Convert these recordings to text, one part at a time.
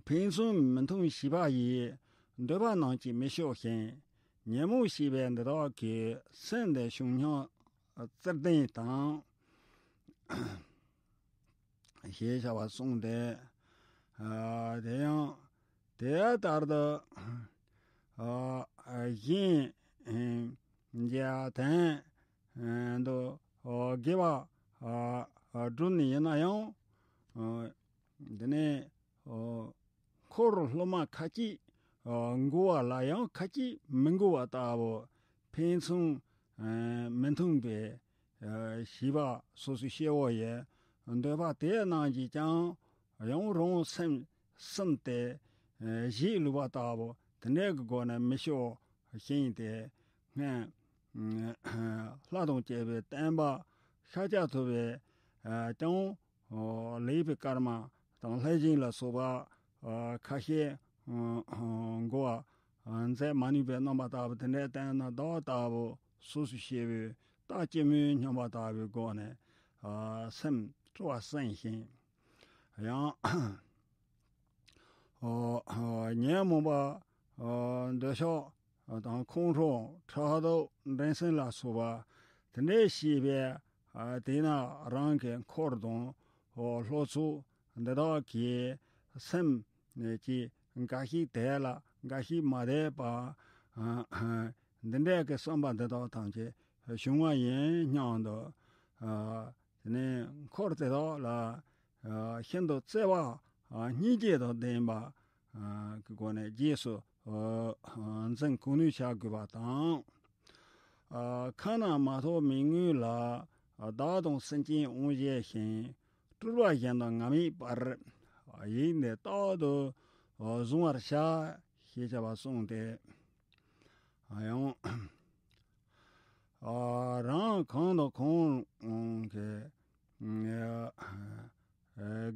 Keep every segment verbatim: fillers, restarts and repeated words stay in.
ཕན་ཚུན་མི་མཐུན་བྱས་པ་ཡིས། འདོད་པ་རྣམས་ཀྱིས་མི་ཤོག་ཤིང་། ཉོན་མོངས་བྱས་པའི་འདི་དག་གིས། སེམས་འདི་བྱང་སྙོམས་བརྩེར་ལྡན་དང་། ཞེས་བྱ་བ་གསུངས་ཏེ། ཨ་དེ་ཡང་དེ་ལྟར་དུ། ཨ་གཞན་གྱི་དོན་དུ་དགེ་བ་བསྒྲུབས་ནས་ཡིན་ན་ཡང་། འདི་ནས་འཁོར་སློབ་མ་ཁ་ཅིག་འགོ་བ་ལ་ཡང་ཁ་ཅིག་མི་འགོ་བ་ལྟ་བུ། ཕན་ཚུན་མི་མཐུན་པའི་བྱིས་པ་སོ་སོའི་སྐྱེ་བོ་ཡི་འདོད་པ་དེ་རྣམས་ཀྱིས་ཀྱང་ཡང་རང་སེམས་ཟིན་ཏེ་གཞིས་ལུས་པ་ལྟ་བུ་དེ་འདྲའི་གི་སྒོ་ནས་མི་ཤོག་ཤིང་སྟེ། སྔོན་ལྷ་དང་བཅས་པའི་བསྟན་པ་ཤཱཀྱ་ཐུབ་པས་ཀྱང་ལེགས་པའི་སྐར་མ་དང་ལྷས་བྱིན་ལ་སོགས་པ་ཁ་ཤས་འགོ་བ་མཛད་མ་ནུས་པའི་རྣམ་པ་ལྟ་བུ་དེ་འདྲའི་སྟེང་ན་བདག་ལྟ་བུ་སོ་སོའི་སྐྱེ་བོའི་རྟ་སྐྱེད་མོས་སྙོམས་པ་ལྟ་བུའི་སྒོ་ནས་སེམས་སྤྲོ་བ་ཟིན་ཞིང་། ཡང་ཉོན་མོངས་པ་འདོད་ཆགས་དང་ཁོང་ཁྲོ་ཕྲག་དོག་འགྲན་སེམས་ལ་སོགས་པ་དེ་འདྲའི་བྱས་པས། དེས་ན་རང་གི་འཁོར་དང་སློབ་ཚོགས་འདི་དག་གི་སེམས་ཀྱི་འགའ་ཞིག་དད་ལ་འགའ་ཞིག་མ་དད་པ་འདི་འདྲའི་གི་བསམ་པ་འདི་དག་ཐམས་ཅད་བྱུང་བ་ཡིན་སྙམ་དུ། དེ་ནས་འཁོར་དེ་དག་ལ་ཤིན་ཏུ་བརྩེ་བ་སྙིང་རྗེ་དང་ལྡན་པ་གི་སྒོ་ནས་རྗེས་སུ་འཛིན་གང་ནུས་བྱ་དགོས་པ་དང་། ཁ་ན་མ་ཐོ་མི་མངོན་ལ། བདག་དང་སེམས་ཅན་དབང་བྱས་ཤིང་། སྤྲུལ་པ་གཞན་དང་ང་མེད་པར། ཡིད་ནི་རྟག་ཏུ་གཟུང་བར་བྱ། ཞེས་བྱ་བ་གསུངས་ཏེ། ཡང་རང་གང་དང་གང་གི་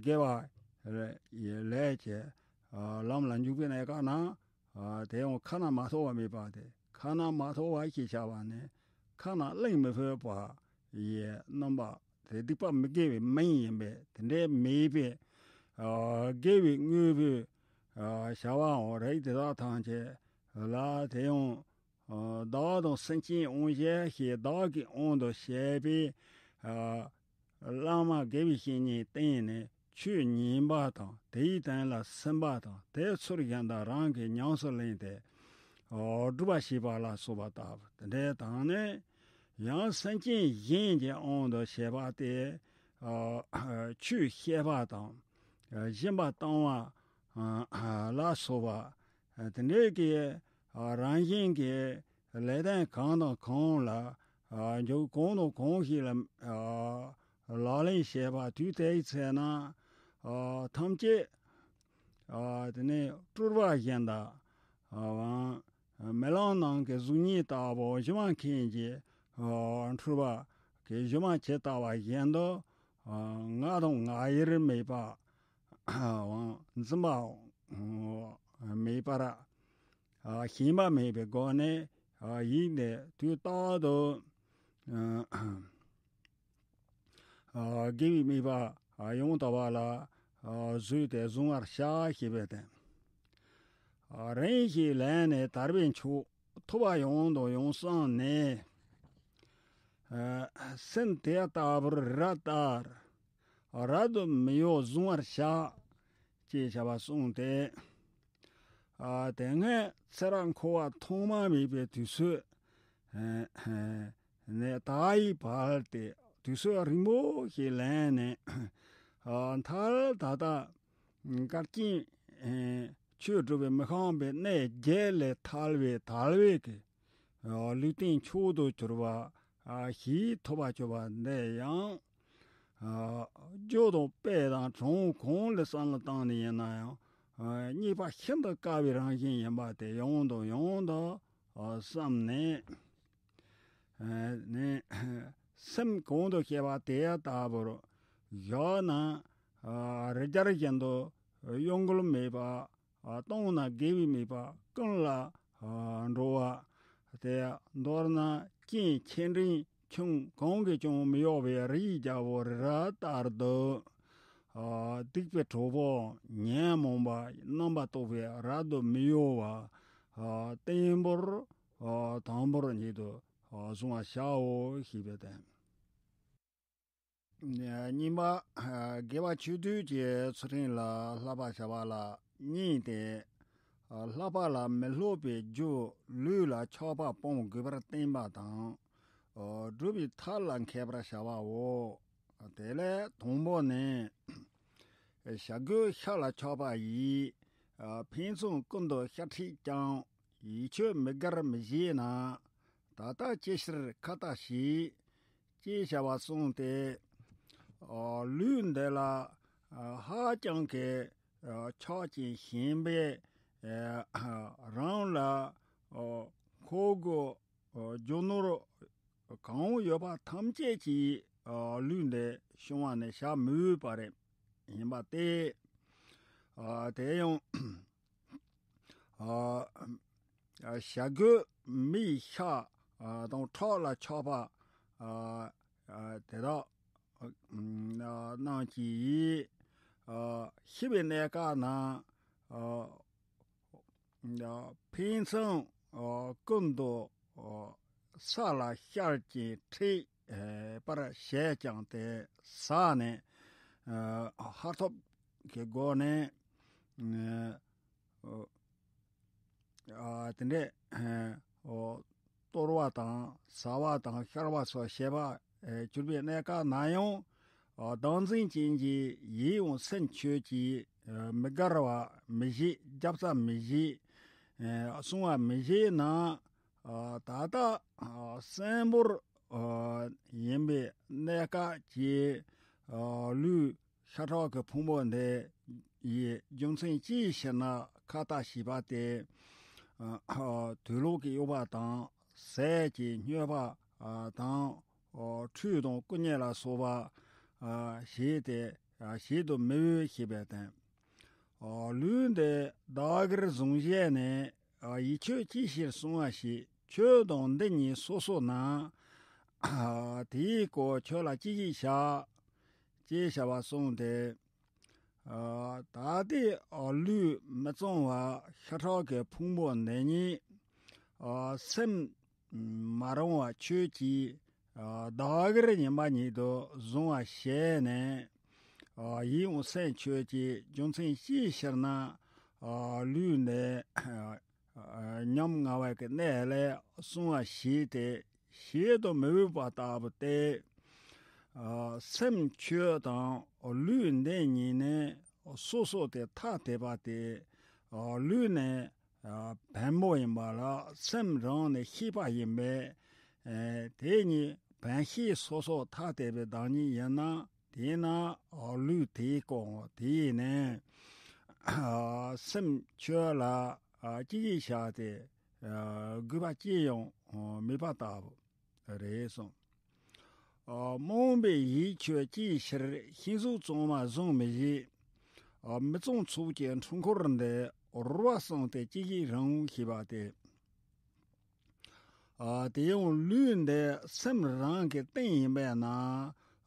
དགེ་བ་ལས་ཀྱི་ལམ་ལ་འཇུག་པའི་གནས་སྐབས་ན། དེ་ཡང་ཁ་ན་མ་ཐོ་བ་མེད་པ་སྟེ། ཁ་ན་མ་ཐོ་བ་ཞེས་བྱ་བ་ནི་ཁ་ན་གླེང་མི་ཕོད་པ་ཡི་རྣམ་པ་དེ་སྡིག་པ་མི་དགེ་བའི་མིང་ཡིན་པས། དེ་འདྲའི་མེད་པའི་དགེ་བའི་དངོས་པོའི་བྱ་བའང་རིགས་དེ་དག་ཐམས་ཅད་ལ། དེ་ཡང་བདག་དང་སེམས་ཅན་དབང་བྱས་ཞེས་བདག་གི་དབང་དུ་བྱས་པའི་བླ་མ་དགེ་བའི་བཤེས་གཉེན་བསྟེན་ནས་ཆོས་ཉན་པ་དང་། དེའི་དོན་ལ་སེམས་པ་དང་། དེ་ཚུལ་བཞིན་དུ་རང་གིས་ཉམས་སུ་ལེན་ཏེ་སྒྲུབ་པ་བྱེད་པ་ལ་སོགས་པ་ལྟ་བུ་དེ་འདྲའི་དང་ནི། ཡང་སེམས་ཅན་གཞན་གྱི་དབང་དུ་བྱས་པ་སྟེ། ཆོས་བཤད་པ་དང་། སྦྱིན་པ་གཏང་བ་ལ་སོགས་པ་དེ་འདྲའི་གི་རང་བཞིན་གྱི་ལས་དོན་གང་དང་གང་ལ་འཇུག་གང་དང་གང་ཞིག་ལ་ལག་ལེན་བྱེད་པ་དུས་དེའི་ཚེ་ན། ཐམས་ཅད་དེ་ནས་སྤྲུལ་པ་བཞིན་དུ། མེ་ལོང་ནང་གི་གཟུགས་བརྙན་ལྟ་བུ་གཞུ་མ་མཁན་གྱི་འཁྲུལ་པ་གི་གཞུ་མ་ཇི་ལྟ་བ་བཞིན་དུ། ང་དང་ང་ཡིར་མེད་པ། འཛིན་པ་མེད་པར། ཞེན་པ་མེད་པའི་སྒོ་ནས་ཡིད་ནི་དུས་རྟག་ཏུ། དགེ་བའི་དམིགས་པ་ཡང་དག་པ་ལ་བཟོད་དེ་གཟུང་བར་བྱ་ཞེས་པའི་དོན། རིང་ཞིག་ལས་ནས་དར་བའི་མཆོག་ཐོབ་པ་ཡང་དང་ཡང་བསམས་ནས། སེམས་དེ་ལྟ་བུར་རི་རབ་ལྟར་རབ་ཏུ་མི་གཡོ་གཟུང་བར་བྱ། ཅེས་བྱ་བ་གསུངས་ཏེ། ཨ་དེ་སྔའི་ཚེ་རབས་འཁོར་བ་ཐོག་མ་མེད་པའི་དུས་ཚོད་ནས་ད་ཡི་བར་ཏེ་དུས་ཚོད་རིང་པོ་ཞིག་ལས་ནས། ཨ་མཐར་ད་ལྟ་བསྐལ་ཆེན་ཆོས་སྒྲུབ་པའི་མི་ཤངས་པའི་གནས་བརྒྱད་ལས་ཐར་བའི་དལ་བའི་གི་ལུས་རྟེན་མཆོག་ཏུ་གྱུར་པ་ཞིག་ཐོབ་པར་གྱུར་པ་འདི་ཡང་། རྒྱུ་དང་དཔེ་དང་གྲངས་གང་ལ་བསམ་བློ་བཏང་ནས་ཡིན་ན་ཡང་རྙེད་པ་ཤིན་ཏུ་དཀའ་བའི་རང་བཞིན་ཡིན་པ་དེ་ཡང་དང་ཡང་དུ་བསམས་ནས། ནས་སེམས་གོང་དུ་བཤད་པ་དེ་ལྟ་བུར་བཞག་ན། རི་རྒྱལ་བཞིན་དུ་གཡོ་འགུལ་མེད་པ། ཨ་གཏོང་ན་དགེ་བའི་དམིགས་པ་ཀུན་ལ་ཨ་འགྲོ་བ། དེ་མདོར་ན་རྐྱེན་ཆེ་འབྲིང་ཆུང་གང་གིས་ཀྱང་མི་གཡོ་བའི་རི་ཡི་རྒྱལ་པོ་རི་རབ་ལྟར་དུ། སྡིག་པའི་གྲོགས་པོ་ཉོན་མོངས་པ་རྣམ་པར་རྟོག་པའི་རབ་ཏུ་མི་གཡོ་བ་བརྟན་པོར་དང་པོར་ཉིད་དུ་བཟུང་བར་བྱའོ་ཞེས་པའི་དོན། གཉིས་པ། དགེ་བ་ཆོས་སྡུད་ཀྱི་ཚུལ་ཁྲིམས་ལ་བསླབ་པར་བྱ་བ་ལ་གཉིས་ཏེ། བསླབ་པ་ལ་མི་སློབ་པའི་རྒྱུ་ལུས་ལ་ཆགས་པ་སྤོང་དགོས་པར་བསྟན་པ་དང་། སྒྲུབ་པའི་ཐབས་ལ་མཁས་པར་བྱ་བའོ། དེ་ལས་དང་པོ་ནི། བྱ་རྒོད་ཤ་ལ་ཆགས་པ་ཡིས། ཕན་ཚུན་ཀུན་ཏུ་ཤ་ཁྲག་ཀྱང་། ཡིད་ཆོས་མི་དགར་མི་བྱེད་ན། ད་ལྟ་ཅི་ཕྱིར་ཁ་ལྟ་བྱེད། ཅེས་བྱ་བ་གསུངས་ཏེ། ལུས་འདི་ལ་ཧ་ཅང་གི་ཆགས་ཅིང་ཞེན་པས། རང་ལ་མཁོ་དགུ་རྒྱུ་ནོར་གང་ཡོད་པ་ཐམས་ཅད་ཀྱིས་ལུས་འདི་ཕྱུང་བ་ནི་བྱ་མི་འོས་པ་རེད། ཡིན་པ་སྟེ། དེ་ཡང་། བྱ་རྒོད་མིའི་ཤ་དང་ཁྲག་ལ་ཆགས་པ་དེ་དག་རྣམས་ཀྱིས་ཤི་བའི་གནས་སྐབས་ན། ཕན་ཚུན་ཀུན་ཏུ་ས་ལ་བཤལ་ཅིང་ཁྲིད་པར་བྱེད་ཀྱང་དེ་ཟ་ནས་ཧ་ཐོབ་ཀྱི་སྒོ་ནས། དེ་འདྲས་གཏོར་བ་དང་ཟ་བ་དང་བཤལ་བ་སོགས་བྱེད་པར་གྱུར་པའི་གནས་སྐབས་ན་ཡང་། བདག་འཛིན་ཅན་གྱི་ཡིད་འོང་སེམས་ཁྱོད་ཀྱིས་མི་དགར་བ་མི་བྱེད། རྒྱབ་རྩ་མི་བྱེད། བསྲུང་བ་མི་བྱེད་ན། ད་ལྟ་གསོན་པོར་ཡིན་པའི་གནས་སྐབས་ཀྱི་ལུས་ཤ་ཁྲག་གི་ཕུང་པོ་འདི་ཡི་རྒྱུ་མཚན་ཅིའི་ཕྱིར་ན་ཁ་ལྟ་བྱས་པ་སྟེ། དུག་ལོག་གི་གཡོགས་པ་དང་ཟས་ཀྱི་སྨྱོས་པ་དང་། ཁྲུས་དང་བསྐུ་མཉེ་ལ་སོགས་པ་བྱས་ཏེ་བྱེད་དུ་མི་འོས་ཞེས་པའི་དོན། ལུས་འདི་བདག་གིར་བཟུང་བྱས་ནས། ཡིད་ཆོས་ཅི་ཕྱིར་བསྲུང་བ་ཞིག་ཁྱོད་དང་འདི་གཉིས་སོ་སོ་ན། དེའི་སྐོར་ཁྱོད་ལ་ཅི་ཞིག་བྱ། ཅེས་བྱ་བ་གསུངས་ཏེ། ད་ལྟའི་ལུས་མི་གཙང་བ་ཤ་ཁྲག་གི་ཕུང་པོ་འདི་ཉིད། སེམས་མ་རུངས་པ་ཁྱོད་ཀྱིས། བདག་གིར་ཉིན་པ་ཉིད་དུ་བཟུང་བ་བྱས་ནས། ཡིད་འོང་སེམས་ཁྱོད་ཀྱི་རྒྱུ་མཚན་ཅིའི་ཕྱིར་ན། ལུས་འདི་ཉམ་ང་བའི་གནས་ལས་བསྲུང་བ་བྱས་ཏེ་བྱེད་དུ་མི་འོས་པ་ལྟ་བུ་སྟེ། སེམས་ཁྱོད་དང་ལུས་འདི་གཉིས་ནི་སོ་སོ་སྟེ་ཐ་དད་པ་སྟེ། ལུས་ནི་བེམ་པོ་ཡིན་པ་ལ་སེམས་རང་ནི་ཤེས་པ་ཡིན་པས། དེ་གཉིས་བེམ་ཤེས་སོ་སོ་ཐ་དད་པའི་བདག་ཉིད་ཡིན་ན། དེས་ན་ལུས་དེའི་སྐོར་དེ་ཡིས་ནི། སེམས་ཁྱོད་ལ་ཅི་ཡིས་བྱ་སྟེ། དགོས་པ་ཅི་ཡང་མེད་པ་ལྟ་བུ་རེད་གསུངས། རྨོངས་པའི་ཡིད་ཁྱོད་ཅིའི་ཕྱིར་ཤིང་གཟུགས་གཙང་མ་བཟུང་མི་བྱེད། མི་གཙང་ཚོགས་ཀྱི་འཁྲུལ་འཁོར་འདི་རོལ་བར་གསུངས་ཏེ་ཅི་ཞིག་རུང་ཞེས་པ་སྟེ། དེ་ཡང་ལུས་འདི་སེམས་རང་གི་རྟེན་ཡིན་པས་ན།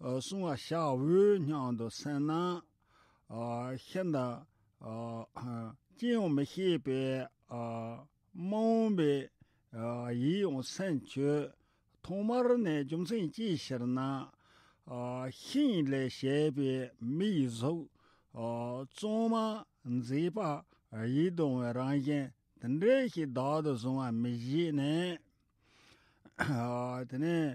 བསྲུང་བར་བྱ་འོས་སྙམ་དུ་སེམས་ན། ཤིན་ཏུ་ཅི་ཡང་མི་ཤེས་པའི་རྨོངས་པའི་ཡིད་འོང་སེམས་ཁྱོད། ཐོག་མར་ནི་རྒྱུ་མཚན་ཅིའི་ཕྱིར་ན། ཤིང་ལས་བྱས་པའི་མི་ཡི་གཟུགས། གཙང་མ་མཛེས་པ་ཡིད་དུ་འོང་བའི་རང་བཞིན་དེ་འདྲ་ཞིག་བདག་ཏུ་བཟུང་བ་མི་བྱེད་ནས། དེ་ནས།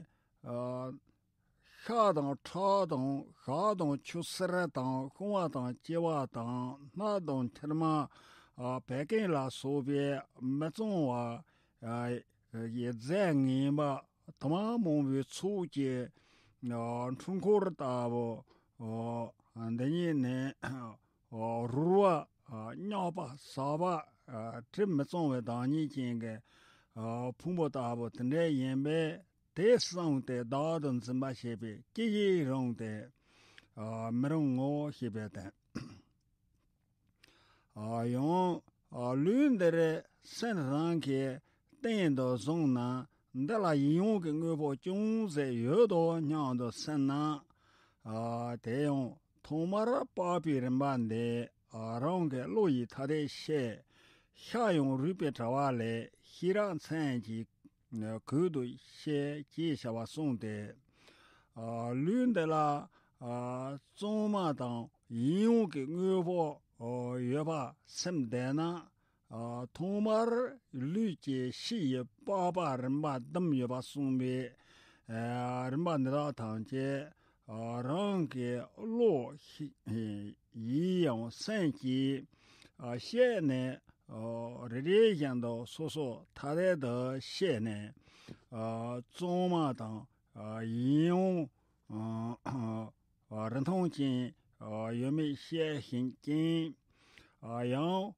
ཤ་དང་ཁྲག་དང་ཞག་དང་ཆུ་སེར་དང་ཤུང་བ་དང་ལྕི་བ་དང་སྣ་དང་མཆིལ་མ། བད་ཀན་ལ་སོགས་པའི་མི་གཙང་བ། ཡི་རྫས་ངན་པ་དུ་མ་མང་པོའི་ཚོགས་ཀྱི་འཁྲུལ་འཁོར་ལྟ་བུ། འདི་ཉིད་ནི་རོལ་བ་རྙོག་པ་ཟ་བ། དྲི་མི་གཙང་བའི་བདག་ཉིད་ཅན་གྱི་ཕུང་པོ་ལྟ་བུ་དེ་འདྲ་ཡིན་པས། དེ་བསྲུངས་ཏེ་བདག་ཏུ་འཛིན་པ་བྱས་པས་ཅི་ཞིག་རུང་སྟེ་མི་རུང་ངོ་ཞེས་པའི་དོན། ཡང་ལུས་འདིར་སེམས་རང་གི་སྟེང་དུ་བཟུང་ན་འདི་ལ་ཡིད་འོང་གི་དངོས་པོ་ཅུང་ཟད་ཡོད་དོ་སྙམ་དུ་སེམས་ན། དེ་ཡང་ ཐོག་མར་པགས་པའི་རིམ་པ་འདི་རང་གི་བློ་ཡིས་ཐ་དད་བཤད། ཤ་ཡང་རུས་པའི་དྲ་བ་ལས། ཤེས་རབ་མཚན་གྱིས་གོས་དུ་བཤད་ཅེས་བྱ་བ་གསུངས་ཏེ། ལུས་འདི་ལ་གཙང་མ་དང་ཡིད་འོང་གི་དངོས་པོ་ཡོད་པ་སེམས་བདེ་ན། ཐོག་མར་ལུས་ཀྱི་ཕྱི་ཡི་པགས་པ་རིམ་པ་བདུན་ཡོད་པ་གསུངས་པའི་རིམ་པ་འདི་དག་ཐམས་ཅད་རང་གི་བློ་ཡིས་ཡང་སེམས་ཀྱིས་བཤད་ནས། རེ་རེ་བཞིན་དུ་སོ་སོ་ཐ་དད་དུ་བཤད་ནས། གཙང་མ་དང་ཡིད་འོང་རིན་ཐང་ཅན་ཡོད་མེད་བཤད་བཞིན་ཀྱང་། ཡང་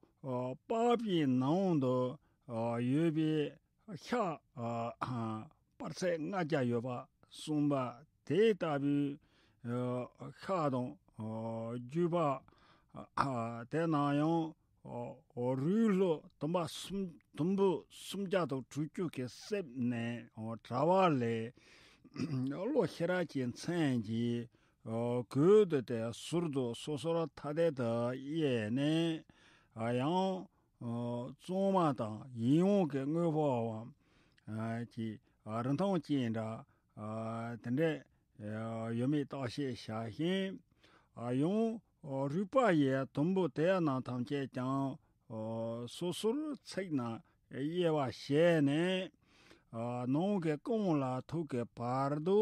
པགས་པའི་ནང་དུ་ཡོད་པའི་ཤ་པར་ཚད་ལྔ་བརྒྱ་ཡོད་པ་གསུངས་པ་དེ་ལྟ་བུའི་ཤ་དང་རྒྱུས་པ་དེ་ན་ཡང་རུས་ལྷུ་དུམ་པ་གསུམ། དུམ་བུ་སུམ་བརྒྱ་དང་དྲུག་ཅུ་གི་གསེབ་ནས་དྲ་བ་ལས། བློ་ཤེས་རབ་ཀྱི་མཚན་གྱིས་གོས་དུ་སྟེ་ཟུར་དུ་སོ་སོར་ཐ་དད་དུ་དབྱེ་ནས། ཡང་གཙང་མ་དང་ཡིད་འོང་གི་དངོས་པོའམ་གྱི་རིན་ཐང་ཅན་འདྲ་དེ་འདྲ་ཡོད་མེད་བརྟག་དཔྱད་བྱ་ཞིང་། ཡང་རུས་པ་ཡི་དུམ་བུ་དེ་རྣམས་ཐམས་ཅད་ཀྱང་སོ་སོར་ཚིག་ན་དབྱེ་བ་བྱས་ནས། ནང་གི་རྐང་ལག་ཐོག་གི་བར་དུ་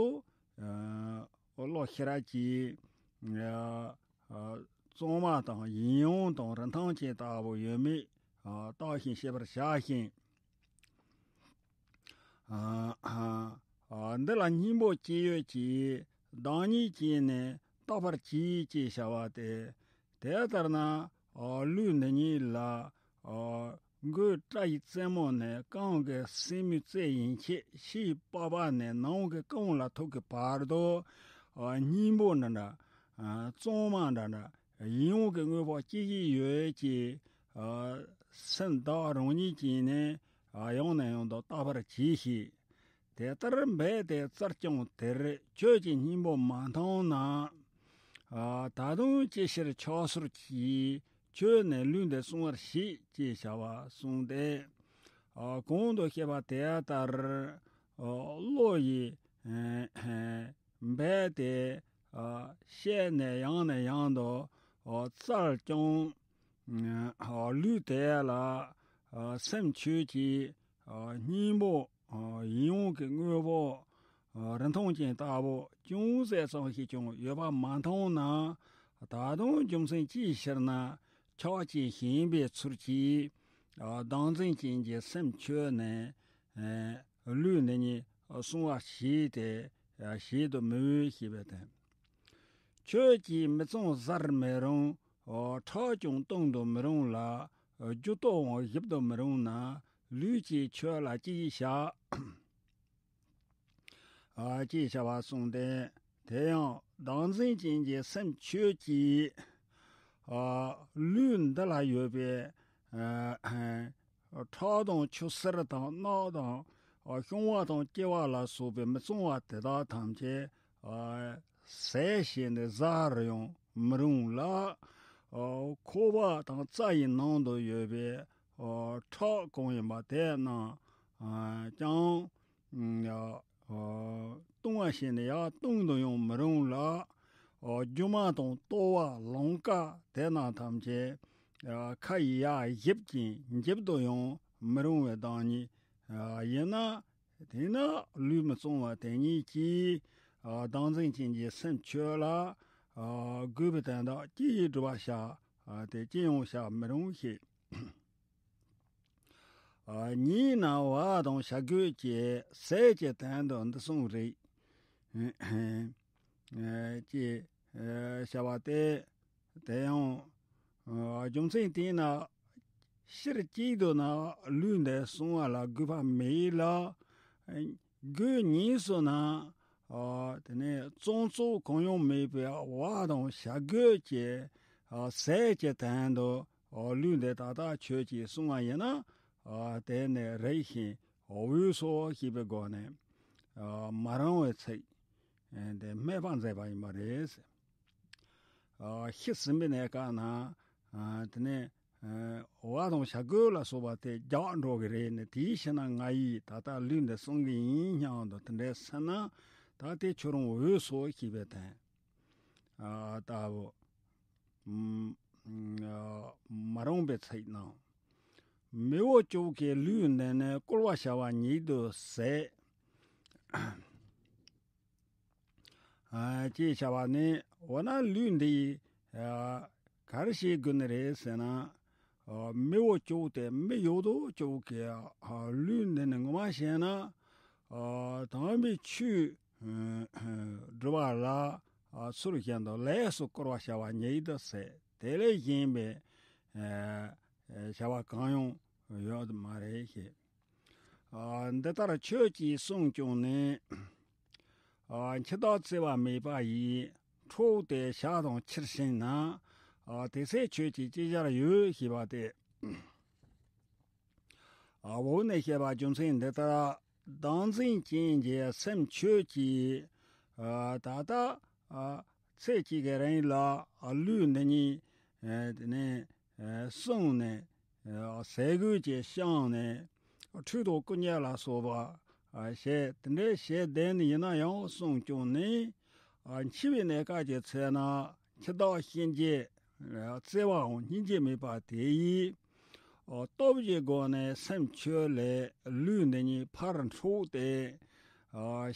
བློ་ཤེས་རབ་ཀྱིས་གཙང་མ་དང་ཡིད་འོང་དང་རིན་ཐང་ཅན་ལྟ་བུ་ཡོད་མེད་བརྟག་ཅིང་དཔྱད་པར་བྱ་ཞིང་། འདི་ལ་སྙིང་པོ་ཅི་ཡོད་ཀྱིས་བདག་ཉིད་ཀྱིས་ནི་བརྟག་པར་གྱིས་ཅེས་བྱ་བ་སྟེ། དེ་ལྟར་ན་ལུས་འདི་ཉིད་ལ་མགོའི་སྐྲ་ཡི་རྩེ་མོ་ནས་རྐང་གི་སེན་མོའི་རྩེ་ཡན་ཆད། ཕྱིའི་པགས་པ་ནས་ནང་གི་རྐང་ལག་ཐོག་གི་བར་དུ་སྙིང་པོ་འདྲ་འདྲ་གཙང་མ་འདྲ་འདྲ་ཡིད་འོང་གི་དངོས་པོ་ཅི་ཞིག་ཡོད་ཀྱིས་སེམས་བདག་རང་ཉིད་ཀྱིས་ནི་ཡང་ནས་ཡང་དུ་བརྟག་པར་གྱིས་ཤིག་དེ་ལྟར་འབད་དེ་བཙལ་ཀྱང་དེར་ཁྱོད་ཀྱི་སྙིང་པོ་མ་མཐོང་ན། ད་དུང་ཅི་ཕྱིར་ཆགས་སོར་གྱིས། ཁྱོད་ནི་ལུས་འདི་བསྲུང་བར་བྱེད་ཅེས་བྱ་བ་གསུངས་ཏེ། གོང་དུ་བཤད་པ་དེ་ལྟར་བློ་ཡིས་འབད་དེ་བཤད་ནས་ཡང་ནས་ཡང་དུ་བཙལ་ཀྱང་། ལུས་དེ་ལ་སེམས་ཁྱོད་ཀྱི་སྙིང་པོ་ཡིད་འོང་གི་དངོས་པོ་རིན་ཐང་ཅན་ལྟ་བུ་ཅུང་ཟད་ཙམ་ཞིག་ཀྱང་ཡོད་པ་མ་མཐོང་ན། ད་དུང་རྒྱུ་མཚན་ཅིའི་ཕྱིར་ན་ཆགས་ཅིང་ཞེན་པའི་ཚུལ་གྱིས་བདག་འཛིན་ཅན་གྱི་སེམས་ཁྱོད་ནི་ལུས་འདི་ཉིད་བསྲུང་བར་བྱས་ཏེ་བྱེད་དུ་མི་འོས་ཞེས་པ་དང་། ཁྱོད་ཀྱིས་མི་གཙང་བཟར་མི་རུང་། ཁྲག་ཀྱང་བཏུང་དུ་མི་རུང་ལ། རྒྱུ་ལྟོའང་ཞིབ་ཏུ་མི་རུང་ན། ལུས་ཀྱིས་ཁྱོད་ལ་ཅི་ཞིག་བྱ། ཅེས་བྱ་བ་གསུངས་ཏེ། དེ་ཡང་བདག་འཛིན་ཅན་གྱི་སེམས་ཁྱོད་ཀྱིས་ལུས་འདི་ལ་ཡོད་པའི་ཁྲག་དང་ཆུ་སེར་དང་རྣག་དང་ཤོང་བ་དང་སྐྱེ་བ་ལ་སོགས་པའི་མི་གཙང་བ་དེ་དག་ཐམས་ཅད་ཟས་བྱས་ནས་བཟའ་རུ་ཡང་མི་རུང་ལ། ཁོག་པ་དང་རྩ་ཡི་ནང་དུ་ཡོད་པའི་ཁྲག་གང་ཡིན་པ་དེ་རྣམས་ཀྱང་བཏུང་བ་བྱས་ནས་ཡར་བཏུང་དུ་ཡང་མི་རུང་ལ། རྒྱུ་མ་དང་ལྟོ་བ་ལོང་ཀ་དེ་རྣམས་ཐམས་ཅད་ཁ་ཡིས་ཡར་བཞེས་ཀྱང་འཇིབ་ཏུ་ཡང་མི་རུང་བའི་བདག་ཉིད་ཡིན་ན། དེས་ན་ལུས་མི་གཙང་བ་དེ་ཉིད་ཀྱིས་བདག་འཛིན་ཅན་གྱི་སེམས་ཁྱོད་ལ་གུས་པའི་དོན་དག་ཅི་ཡིས་སྒྲུབ་པར་བྱ། དེ་ཅི་ཡང་བྱ་མི་རུང་ཞེས། ཉིད་ན་བ་དང་བྱ་རྒོད་ཀྱི་ཟས་ཀྱི་དོན་དུ་འདི་གསུངས་རིགས། ཅེས་བྱ་བ་སྟེ། དེ་ཡང་རྒྱུ་མཚན་དེས་ན་ཕྱིར་གཅིག་ཏུ་ན་ལུས་འདི་བསྲུང་བ་ལ་གུས་པ་མེད་ལ། རྒོད་ཉིས་སུ་ན་དེ་ནས་གཙང་བཙོག་གང་ཡང་མེད་པའི་བ་དང་བྱ་རྒོད་ཀྱི་ཟས་ཀྱི་དོན་དུ་ལུས་འདི་ད་ལྟ་ཁྱོད་ཀྱིས་བསྲུང་བ་ཡིན་ན། དེ་ནི་རིགས་ཤིང་འོས་སོ་ཞེས་པའི་སྒོ་ནས་མ་རུང་བའི་ཚིག་དེ་སྨྲས་པ་མཛད་པ་ཡིན་པ་རེད། ཤི་ཟིན་པའི་གནས་སྐབས་ན་དེ་ནས་བ་དང་བྱ་རྒོད་ལ་སོགས་པ་དེ་རྒྱག་འགྲོ་གི་རེད་ནས། དེའི་ཕྱིར་ན་ང་ཡིས་ད་ལྟ་ལུས་འདི་བསྲུང་གི་ཡིན་སྙམ་དུ་དེ་འདྲ་སེམས་ན། ད་དེ་ཁྱོད་རང་འོས་སོ་ཞེས་པའི་དོན་ལྟ་བུ། མ་རུངས་པའི་ཚིག་གནང་། མི་བོ་ཅོག་གི་ལུས་འདི་ནི་བསྐོར་བར་བྱ་བ་ཉིད་དུ་ཟད། ཅེས་བྱ་བ་ནི། འོ་ན་ལུས་འདི་ཡིས་ག་རེ་བྱེད་དགོས་ནི་རེད་ཟེར་ན། མི་བོ་ཅོག་སྟེ་མི་ཡོད་དོ་ཅོག་གི་ལུས་འདི་ནི་ངོ་མ་བྱས་ན། དམ་པའི་ཆོས་སྒྲུབ་པ་ལ་ཚུལ་བཞིན་དུ་ལས་སུ་བསྐོར་བར་བྱ་བ་ཉིད་དུ་ཟད། དེ་ལས་གཞན་པའི་བྱ་བ་གང་ཡང་ཡོད་མ་རེད་ཞེས། འདི་ལྟར་ཁྱོད་ཀྱིས་བསྲུངས་ཀྱང་ནི། འཆི་བདག་བརྩེ་བ་མེད་པ་ཡིས། འཕྲོག་སྟེ་བྱ་དང་ཕྱིར་ཕྱིན་ན། དེ་ཚེ་ཁྱོད་ཀྱིས་ཅི་བྱར་ཡོད་ཞེས་པ་སྟེ། འོག་ནས་བཤད་པ་རྒྱུ་མཚན་འདི་ལྟར་བདག་འཛིན་ཅན་གྱི་སེམས་ཁྱོད་ཀྱིས། ད་ལྟ་ཚེ་གཅིག་གི་རིང་ལ་ལུས་འདི་ཉིད་དེ་ནས་བསྲུངས་ནས་ཟས་གོས་ཀྱིས་བསྐྱངས་ནས་ཁྲུས་དང་སྐུ་མཉེ་ལ་སོགས་པ་བྱས། དེ་འདྲའི་བྱས་བསྡད་ནས་ཡིན་ན་ཡང་བསྲུངས་ཀྱང་ནི། འཆི་བའི་གནས་སྐབས་ཀྱི་ཚེ་ན་འཆི་བདག་གཤིན་རྗེ་བརྩེ་བའམ་སྙིང་རྗེ་མེད་པ་དེ་ཡིས། སྟོབས་ཀྱི་སྒོ་ནས་སེམས་ཁྱོད་ལས་ལུས་འདི་ཉིད་ཕར་འཕྲོག་སྟེ། བྱ་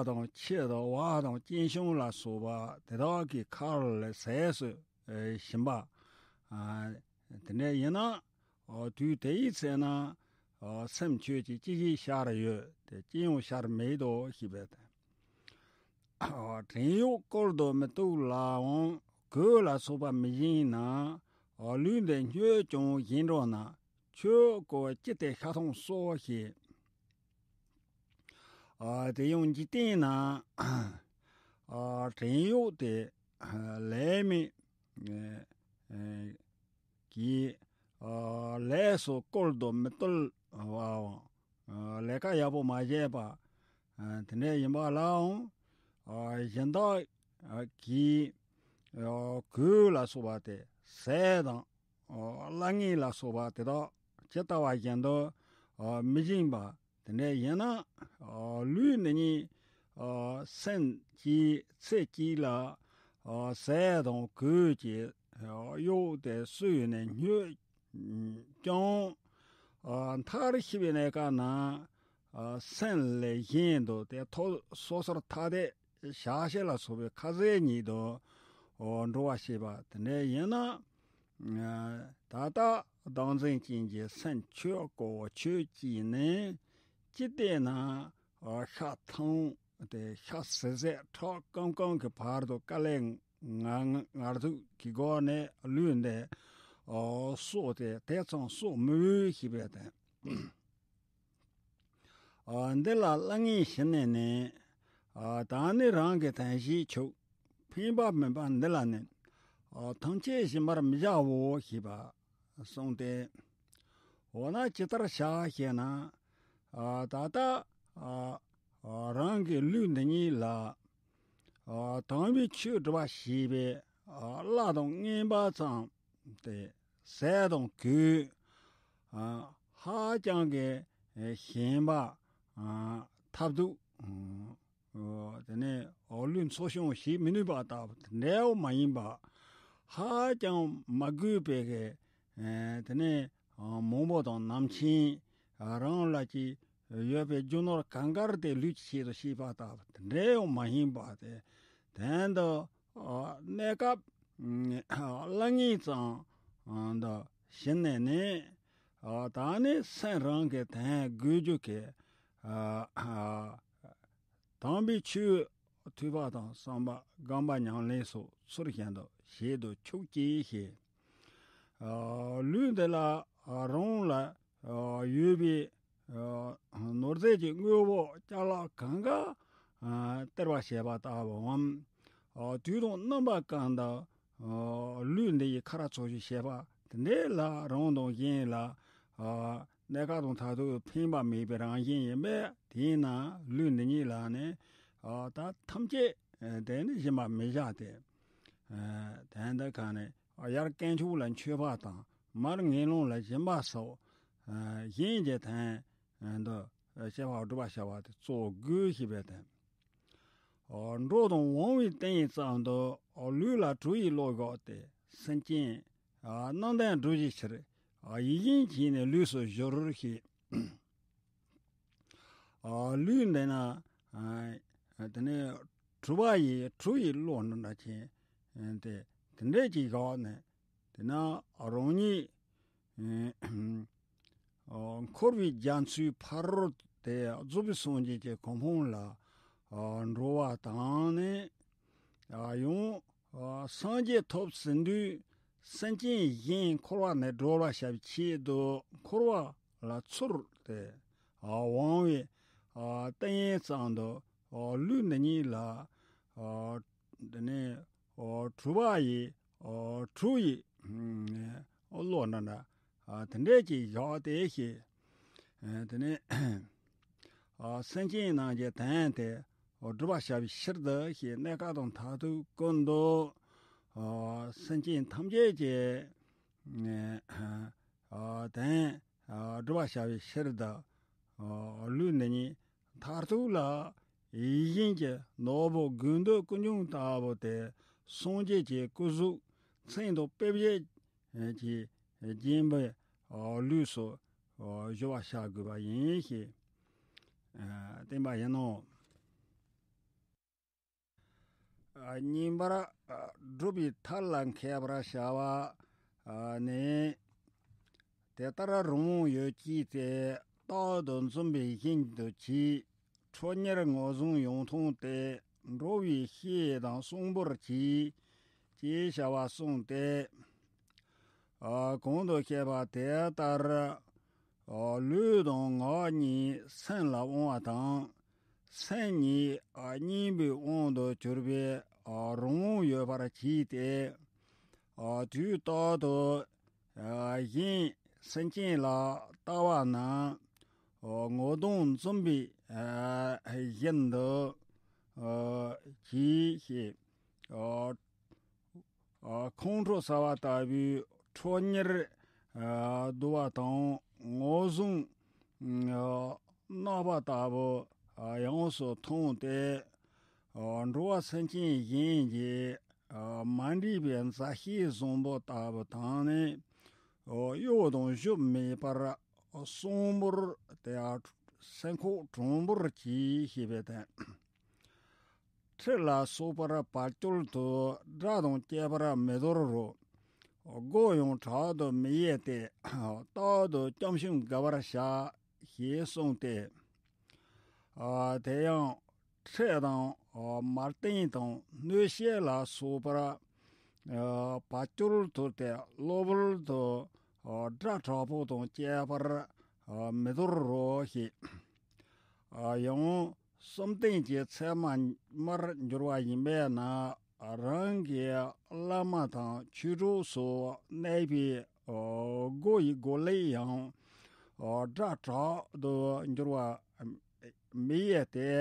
དང་ཁྱི་དང་བ་དང་སྐྱེ་ཤིང་ལ་སོགས་པ་དེ་དག་གི་ཁ་ལ་ཟས་སུ་བྱིན་པ། དེ་འདྲ་ཡིན་ན། དུས་དེ་ཡི་ཚེ་ན། སེམས་ཁྱོད་ཀྱིས་ཅི་ཞིག་བྱར་ཡོད་དེ་ཅི་ཡང་བྱར་མེད་དོ་ཞེས་པས། བྲན་གཡོག་བཀོལ་དུ་མི་གཏུགས་ལའང་གོས་ལ་སོགས་པ་མི་སྦྱིན་ན། ལུས་འདི་སྙོད་ཀྱང་བཞིན་འགྲོ་ན། ཁྱོད་ཀོ་ཅི་སྟེ་ཤ་ཐང་གསོ་ཞེས། དེ་ཡང་འཇིག་རྟེན་ན་བྲན་གཡོག་དེ་ལས་མེད་ཀྱི་ལས་སུ་བཀོལ་དུ་མི་གཏུགས་པའམ། ལས་ཀ་ཡག་པོ་མ་བྱས་པ། དེ་འདྲ་ཡིན་པ་ལའང་། གཞན་དག་གིས་གོས་ལ་སོགས་པ་དེ་ཟས་དང་། གླ་རྔན་ལ་སོགས་པ་དེ་དག་ཇི་ལྟ་བ་བཞིན་དུ་མི་སྦྱིན་པ། དེ་འདྲ་ཡིན་ན། ལུས་འདི་ཉིད་སེམས་ཀྱིས་ཚེ་གཅིག་ལ་ཟས་དང་གོས་ཀྱི་གཡོག་དེ་སུ་ཡིན་ནས་སྙོད་ཀྱང་། མཐར་ཤི་བའི་གནས་སྐབས་ན་སེམས་ལས་གཞན་དུ་དེ་ཐོབ་སོ་སོར་ཐ་དད་བྱ་བྱེད་ལ་སོགས་པའི་ཁ་ཟས་ཉིད་དུ་འགྲོ་བར་བྱེད་པ་དེ་འདྲ་ཡིན་ན། ད་ལྟ་བདག་འཛིན་ཅན་གྱི་སེམས་ཁྱོད་ཀོ་ཁྱོད་ཀྱིས་ནི། ཅི་སྟེ་ན་ཤ་ཐང་དེ་ཤ་ཟད་ཟད་ཁྲག་སྐམ་སྐམ་གྱི་བར་དུ་དཀའ་ལས་ངལ་ངལ་འཛུགས་ཀྱི་སྒོ་ནས་ལུས་འདི་གསོ་སྟེ་དེ་ཙམ་གསོ་མི་འོས་ཞེས་པས་དང་། འདི་ལ་གླ་རྔན་ཞུས་ནས་ནི། ད་ནི་རང་གི་དོན་ཞིག་ཆུག་ཕན་པ་མིན་པ་འདི་ལ་ནི། ཐམས་ཅད་སྦྱིན་པར་མི་བྱའོ་ཞེས་པ་གསུངས་ཏེ། འོ་ན་ཇི་ལྟར་བྱ་ཞེ་ན། ད་ལྟ་རང་གི་ལུས་འདི་ཉིད་ལ། དམ་པའི་ཆོས་སྒྲུབ་པ་ཞེས་པའི་གླ་དང་རྔན་པ་ཙམ་དེ་ཟས་དང་གོས། ཧ་ཅང་གི་ཞན་པ། ཐབས་སྡུག་དེ་ནས་ལུས་འཚོ་སྐྱོང་བྱེད་མི་ནུས་པ་ལྟ་བུ་དེ་འདྲའོ་མ་ཡིན་པ། ཧ་ཅང་མ་དགོས་པའི་གི་དེ་ནས་མང་པོ་དང་ནམ་མཁའི་རང་ལ་ཅི་ཡོད་པའི་རྒྱུ་ནོར་གང་གར་དེ་ལུས་ཀྱི་ཆེད་དུ་བྱེད་པ་ལྟ་བུ་དེ་འདྲའོ་མ་ཡིན་པ་དེ། དོན་དུ་གནས་སྐབས་གླ་རྔན་ཙམ་དུ་ཞུས་ནས་ནི། ད་ནི་སེམས་རང་གི་དོན་དགོས་རྒྱུ་གི། དམ་པའི་ཆོས་ཐོས་པ་དང་བསམ་པ་སྒོམ་པ་ཉམས་ལེན་སོགས་ཚུལ་བཞིན་དུ་བྱེད་དུ་ཆུག་ཅིག་ཞེས། ལུས་འདི་ལ་རང་ལ་ཡོད་པའི་ནོར་རྫས་ཀྱི་དངོས་པོ་ཅ་ལག་གང་ག་སྟེར་བ་བྱས་པ་ལྟ་བུའམ། དུས་དང་རྣམ་པ་གང་དུ་ལུས་འདི་ཡི་ཁ་ར་ཚོ་ཞིག་བྱས་པ་དེ་འདྲའི་ལ་རང་དང་གཞན་ལ་གནས་སྐབས་དང་མཐར་ཐུག་ཕན་པ་མེད་པའི་རང་བཞིན་ཡིན་པས། དེས་ན་ལུས་འདི་ཉིད་ལ་ནི་ད་ཐམས་ཅད་དེ་ནི་སྦྱིན་པ་མི་བྱ་སྟེ། དོན་ ཁག་ནས་དབྱར་དཀོན་མཆོག་ལ་མཆོད་པ་དང་མར་ངན་སློང་ལ་སྦྱིན་པ་སོགས་གཞན་གྱི་དོན་དུ་སྤྱད་པ་སྒྲུབ་པ་བྱ་བ་དེ་གཙོ་དགོས་ཞེས་པའི་དོན། འགྲོ་དང་འོང་བའི་རྟེན་ཙམ་དུ་ལུས་ལ་གྲུ་ཡི་བློ་བཞག་སྟེ་སེམས་ཅན་རྣམས་དོན་སྒྲུབ་ཀྱི་ཕྱིར་ཡིད་བཞིན་བྱས་ནས་ལུས་སུ་སྦྱོར་ཞེས། ལུས་འདི་ན་དེ་ནས་གྲུ་པ་ཡི་གྲུ་ཡི་བློ་འདྲ་འདྲ་ཅན་དེ་དེ་འདྲས་ཅིག་བཞག་ནས་དེ་ན་རང་ཉིད་འཁོར་བའི་རྒྱ་མཚོའི་ཕ་རོལ་ཏེ་རྫོགས་པའི་སངས་རྒྱས་ཀྱི་གོ་འཕང་ལ་འགྲོ་བ་དང་ནི་ཡང་སངས་རྒྱས་ཐོབ་ཟིན་དུས་སེམས་ཅན་གཞན་འཁོར་བ་ནས་སྒྲོལ་བར་བྱ་བའི་ཆེད་དུ་འཁོར་བ་ལ་ཚུར་ཏེ་འོང་བའི་རྟེན་ཙམ་དུ་ལུས་འདི་ཉིད་ལ་འདི་ནི་གྲུ་པ་ཡི་གྲུ་ཡི་བློ་འདྲ་འདྲ་དེ་འདྲས་ཀྱིས་བཞག་སྟེ་ཞེས། དེ་ནས་སེམས་ཅན་རྣམས་ཀྱི་དོན་དེ་སྒྲུབ་པར་བྱ་བའི་ཕྱིར་དུ་ཞེས་གནས་སྐབས་དང་མཐར་ཐུག་ཀུན་ཏུ་སེམས་ཅན་ཐམས་ཅད་ཀྱི་དོན་སྒྲུབ་པར་བྱ་བའི་ཕྱིར་དུ་ལུས་འདི་ཉིད་མཐར་ཐུག་ལ་ཡིད་བཞིན་གྱི་ནོར་བུ་དགོས་འདོད་ཀུན་འབྱུང་ལྟ་བུ་སྟེ་སངས་རྒྱས་ཀྱི་སྐུ་གཟུགས་མཚན་དང་དཔེ་བྱད་ཀྱིས་བརྒྱན་པའི་ལུས་སུ་སྦྱོར་བར་བྱ་དགོས་པ་ཡིན་ཞེས་བསྟན་པ་ཡིན་ནོ། གཉིས་པར་སྒྲུབ་པའི་མཐའ་ལ་མཁས་པར་བྱ་བ་ནི། དེ་ལྟར་རང་དབང་ཡོད་ཀྱིས་ཏེ། རྟག་ཏུ་འཛུམ་པའི་བཞིན་དུ་གྱིས། ཁྲོ་གཉེར་ངོ་བཟུང་ཡོངས་ཐོངས་ཏེ། འགྲོ་བའི་ཤེས་དང་གསོང་པོར་གྱིས། ཅེས་བྱ་བ་གསུངས་ཏེ། གོང་དུ་བཤད་པ་དེ་ལྟར། ལུས་དང་ངག་གཉིས་སེམས་ལ་དབང་བ་དང་། སེམས་ཉིད་གཉིས་པོའི་དབང་དུ་གྱུར་པའི་རང་དབང་ཡོད་པར་གྱིས་ཏེ། དུས་རྟག་ཏུ་གཞན་སེམས་ཅན་ལ་ལྟ་བ་ན་ངོ་གདོང་འཛུམ་པའི་བཞིན་དུ་གྱིས་ཤིག། ཁོང་ཁྲོ་ཟ་བ་ལྟ་བུའི་ཁྲོ་གཉེར་བསྡུ་བ་དང་ངོ་བཟུང་གནག་པ་ལྟ་བུ་ཡོངས་སུ་ཐོངས་ཏེ། འགྲོ་བ་སེམས་ཅན་གཞན་གྱི་མ་འདྲིས་པའི་མཛའ་བཤེས་བཟང་པོ་ལྟ་བུ་དང་ནི། གཡོ་དང་གཞོབ་མེད་པར་གསོང་པོར་ཏེ། སེམས་ཁོག་དྲང་པོར་གྱིས་ཞེས་པའི་དོན། ཁྲི་ལ་སོགས་པར་བར་སྐྱོར་དུ་དགྲ་དང་བཅས་པར་མི་དོར་རོ། མགོ་ཡང་དྲག་ཏུ་མི་ཡས་ཏེ། རྟག་ཏུ་སྐྱབས་ཤིང་དགའ་བར་བྱ། ཞེས་གསུངས་ཏེ། དེ་ཡང་ཁྲི་དང་མར་སྟན་དང་སྣོད་ཤེལ་ལ་སོགས་པར་བར་སྐྱོར་དུ་སྟེ་གློ་བུར་དུ་དགྲ་དྲག་པོ་དང་བཅས་པར་མི་དོར་རོ་ཞེས། ཡང་བསམ་གཏན་གྱི་མཚན་མར་འགྱུར་བ་ཡིན་པས་ན། རང་གི་བླ་མ་དང་ཆོས་གྲོགས་སུ་གནས་པའི་སྒོ་ཡི་སྒོ་ལས་ཡང་དགྲ་དྲག་ཏུ་འགྱུར་བ་མི་ཡས་ཏེ།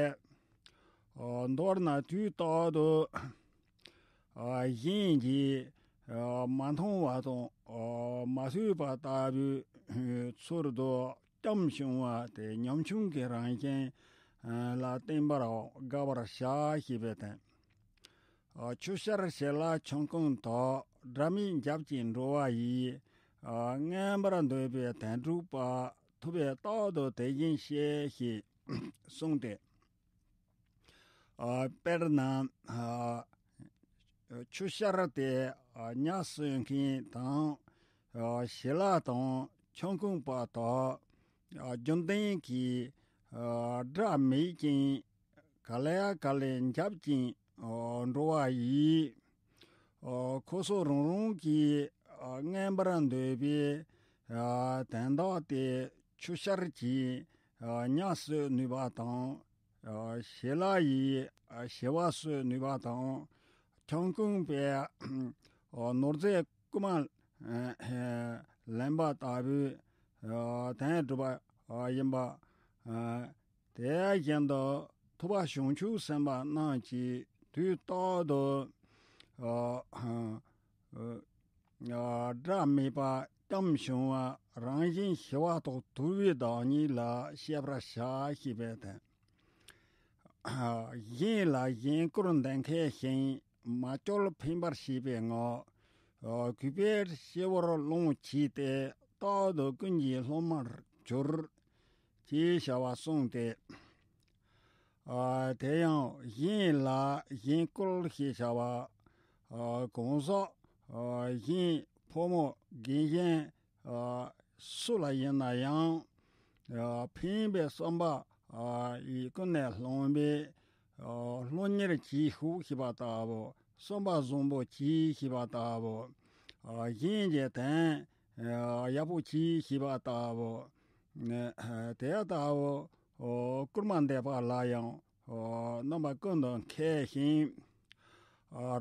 མདོར་ན་དུས་རྟག་ཏུ་གཞན་གྱིས་མ་མཐོང་བ་དང་མ་ཐོས་པ་ལྟ་བུའི་ཚུལ་དུ་སྐྱབས་བྱུང་བ་སྟེ་ཉམ་ཆུང་གི་རང་བཞིན་ལ་བརྟེན་པར་དགའ་བར་བྱ་ཞེས་པའི་དོན། ཆུ་ཤར་ཞལ་ལག་ཆང་ཁང་དག། དགྲ་མེད་འཇབ་ཅིང་འགྲོ་བ་ཡི། མངོན་པར་འདོད་པའི་དོན་སྒྲུབ་པ། ཐུབ་པས་རྟག་ཏུ་དེ་བཞིན་གཤེགས་ཞེས་གསུངས་ཏེ། དཔེར་ན། ཆུ་ཤར་ཏེ་ཉ་གསོད་མཁན་དང་། ཞལ་ལག་དང་ཆང་ཁང་པ་དག། རྒྱུན་ལྡན་གྱི་དགྲ་མེད་ཅིང་ག་ལེ་ག་ལེ་འཇབ་ཅིང་འགྲོ་བ་ཡི། ཁོ་ཚོ་རང་རང་གིས་མངོན་པར་འདོད་པའི་དོན་དག་དེ་ཆུ་ཤར་གྱིས་ཉ་གསོད་ནུས་པ་དང་། ཞལ་ལག་ཡིས་ཞི་བ་གསོད་ནུས་པ་དང་། ཆང་ཁང་པས་ནོར་རྫས་རྐུ་མ་ལེན་པ་ལྟ་བུའི་དོན་སྒྲུབ་པ་ཡིན་པ། དེ་བཞིན་དུ་ཐུབ་པ་བྱང་ཆུབ་སེམས་དཔའ་རྣམས་ཀྱིས་དུས་རྟག་ཏུ་ སྒྲ་མེད་པ་ཙམ་བྱུང་བ་རང་བཞིན་ཞི་བ་ཐོབ་དུལ་བའི་བདག་ཉིད་ལ་ཤེས་པར་བྱ་ཞེས་པའི་དོན། གཞན་ལ་གཞན་བཀོལ་འདེབས་མཁས་ཤིང་མ་བཅོལ་འཕེན་པར་བྱེད་པའི་ངག་གུས་པས་སྤྱི་བོར་ལོངས་བྱས་ཏེ་རྟག་ཏུ་ཀུན་གྱི་སློབ་མར་གྱུར། ཅེས་བྱ་བ་གསུངས་ཏེ། ཨ་དེ་ཡང་གཞན་ལ་གཞན་བཀོལ་ཞེས་བྱ་བ། ཨ་གང་ཟག་ཨ་གཞན་ཕོ་མོ་རྒན་གཞོན་ཨ་སུ་ལ་ཡིན་ན་ཡང་ཨ་ཕན་པའི་བསམ་པ་ཨ་ཡིས་ཀུན་ནས་བསླངས་པའི་ཨ་སློབ་གཉེར་གྱིས་ཤིག་ཞེས་པ་ལྟ་བུ། བསམ་པ་བཟང་པོ་གྱིས་ཞེས་པ་ལྟ་བུ། ཨ་གཞན་གྱི་དོན་ཨ་ཡག་པོ་གྱིས་ཞེས་པ་ལྟ་བུ། དེ་ལྟ་བུ་བཀོལ་མ་འདེབས་པ་ལ་ཡང་རྣམ་པ་ཀུན་ཏུ་མཁས་ཤིང་།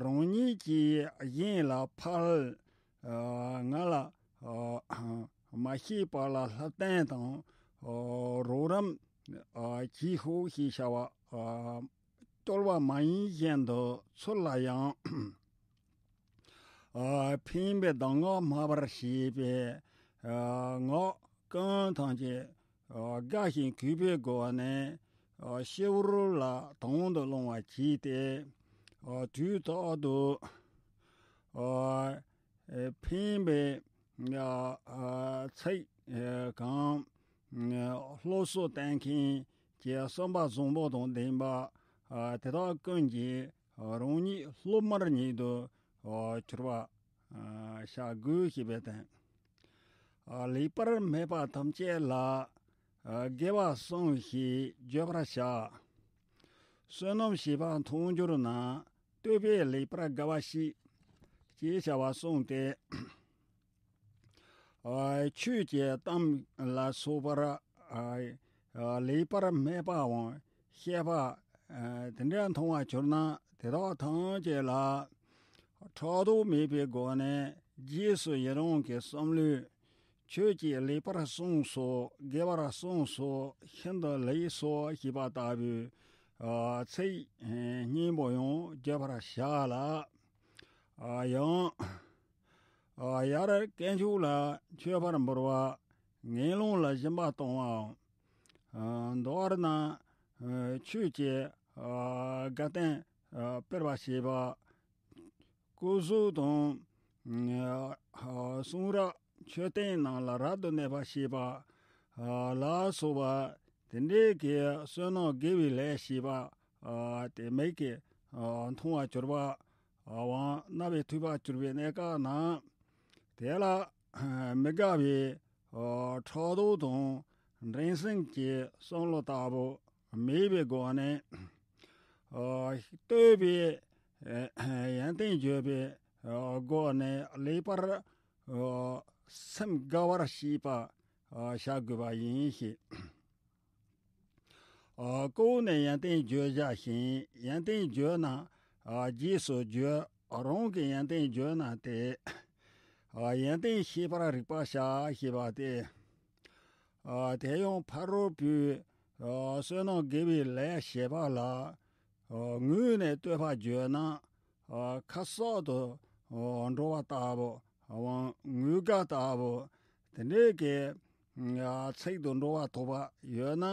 རང་ཉིད་ཀྱིས་གཞན་ལ་ཕར་ང་ལ་མ་ཤེས་པ་ལ་ལྷབ་སྟོན་དང་རོགས་རམ་གྱིས་ཤིག་ཞེས་བྱ་བ། བཅོལ་བ་མ་ཡིན་བཞིན་དུ་ཚུར་ལ་ཡང་ཨ་ཕན་པའི་གདམས་ངག་སྨྲ་བར་བྱེད་པའི་ཨ་ངག་ཀུན་ཐམས་ཅད་ཨ་དགའ་ཞིང་གུས་པའི་སྒོ་ནས་ཨ་སྤྱི་བོར་ལ་དང་དུ་ལོངས་པར་བྱས་ཏེ། ཨ་དུས་རྟག་ཏུ་ཨ་ཕན་པའི་ཨ་ཚིག་གམ་སློབ་གསོ་བསྟན་མཁན་གྱི་བསམ་པ་བཟང་པོ་དང་ལྡན་པ་ཨ་དེ་དག་ཀུན་གྱི་རང་ཉིད་སློབ་མར་ཉིད་དུ་གྱུར་པ་བྱ་དགོས་ཞེས་པའི་དོན། ལེགས་པར་སྨྲས་པ་ཐམས་ཅད་ལ་དགེ་བ་གསུམ་ཞེས་བརྗོད་པར་བྱ། བསོད་ནམས་བྱེད་པ་མཐོང་གྱུར་ན། བསྟོད་པས་ལེགས་པར་དགའ་བ་ཞིག་ཅེས་བྱ་བ་གསུངས་ཏེ། ཆོས་ཀྱི་གཏམ་ལ་སོགས་པར་ལེགས་པར་སྨྲས་པའམ་བཤད་པ་དེ་འདྲ་མཐོང་བར་གྱུར་ན། དེ་དག་ཐམས་ཅད་ལ་ཕྲག་དོག་མེད་པའི་སྒོ་ནས་རྗེས་སུ་ཡི་རང་གི་བསམ་བློས། ཁྱོད་ཀྱིས་ལེགས་པར་གསུངས་སོ། དགེ་བར་གསུངས་སོ། ཤིན་ཏུ་ལེགས་སོ་ཞེས་པ་ལྟ་བུའི་ཚིག་སྙན་པོ་ཡང་བརྗོད་པར་བྱ་ལ། ཡང་། ཡར་དཀོན་མཆོག་ལ་མཆོད་པར་འབུལ་བ། ངན་སློང་ལ་སྦྱིན་པ་གཏོང་བའམ། མདོར་ན་ཆོས་ཀྱི་དགའ་སྟོན་སྤེལ་བ་བྱེད་པ། སྐུ་གཟུགས་དང་གསུང་རབ་མཆོད་རྟེན་རྣམས་ལ་རབ་ཏུ་གནས་པ་བྱེད་པ་ལ་སོགས་པ་དེ་འདྲའི་གི་བསོད་ནམས་དགེ་བའི་ལས་བྱེད་པ་དེ་མིག་གིས་མཐོང་བར་གྱུར་པ། དབང་རྣ་བས་ཐོས་པར་གྱུར་པའི་གནས་སྐབས་ན། དེ་ལ་མི་དགའ་བའི་ཕྲག་དོག་དང་འགྲན་སེམས་ཀྱི་བསམ་བློ་ལྟ་བུ་མེད་པའི་སྒོ་ནས། བསྟོད་པའི་ཡོན་ཏན་བརྗོད་པའི་སྒོ་ནས་ལེགས་པར་སེམས་དགའ་བར་བྱེད་པ་བྱ་དགོས་པ་ཡིན་ཞེས། ཨ་ཀོ་བོ་ནས་ཡོན་ཏན་བརྗོད་བྱ་ཞིང་། ཡོན་ཏན་བརྗོད་ན་ཨ་རྗེས་སུ་བརྗོད། རང་གི་ཡོན་ཏན་བརྗོད་ན་དེ་ཨ་ཡོན་ཏན་ཤེས་པར་རིག་པར་བྱ་ཞེས་པ་སྟེ། ཨ་དེ་ཡང་ཕ་རོལ་པོས་ཨ་བསོད་ནམས་དགེ་བའི་ལས་བྱེད་པ་ལ་ཨ་ངུས་ནས་བསྟོད་པ་བརྗོད་ན། ཨ་ཁ་གསག་ཏུ་ཨ་འགྲོ་བ་ལྟ་བུ། ཨ་ངུ་དགའ་ལྟ་བུ། དེ་འདྲའི་གི་ཨ་ཚིག་ཏུ་འགྲོ་བ་ཐོབ་པ་ཡོད་ན།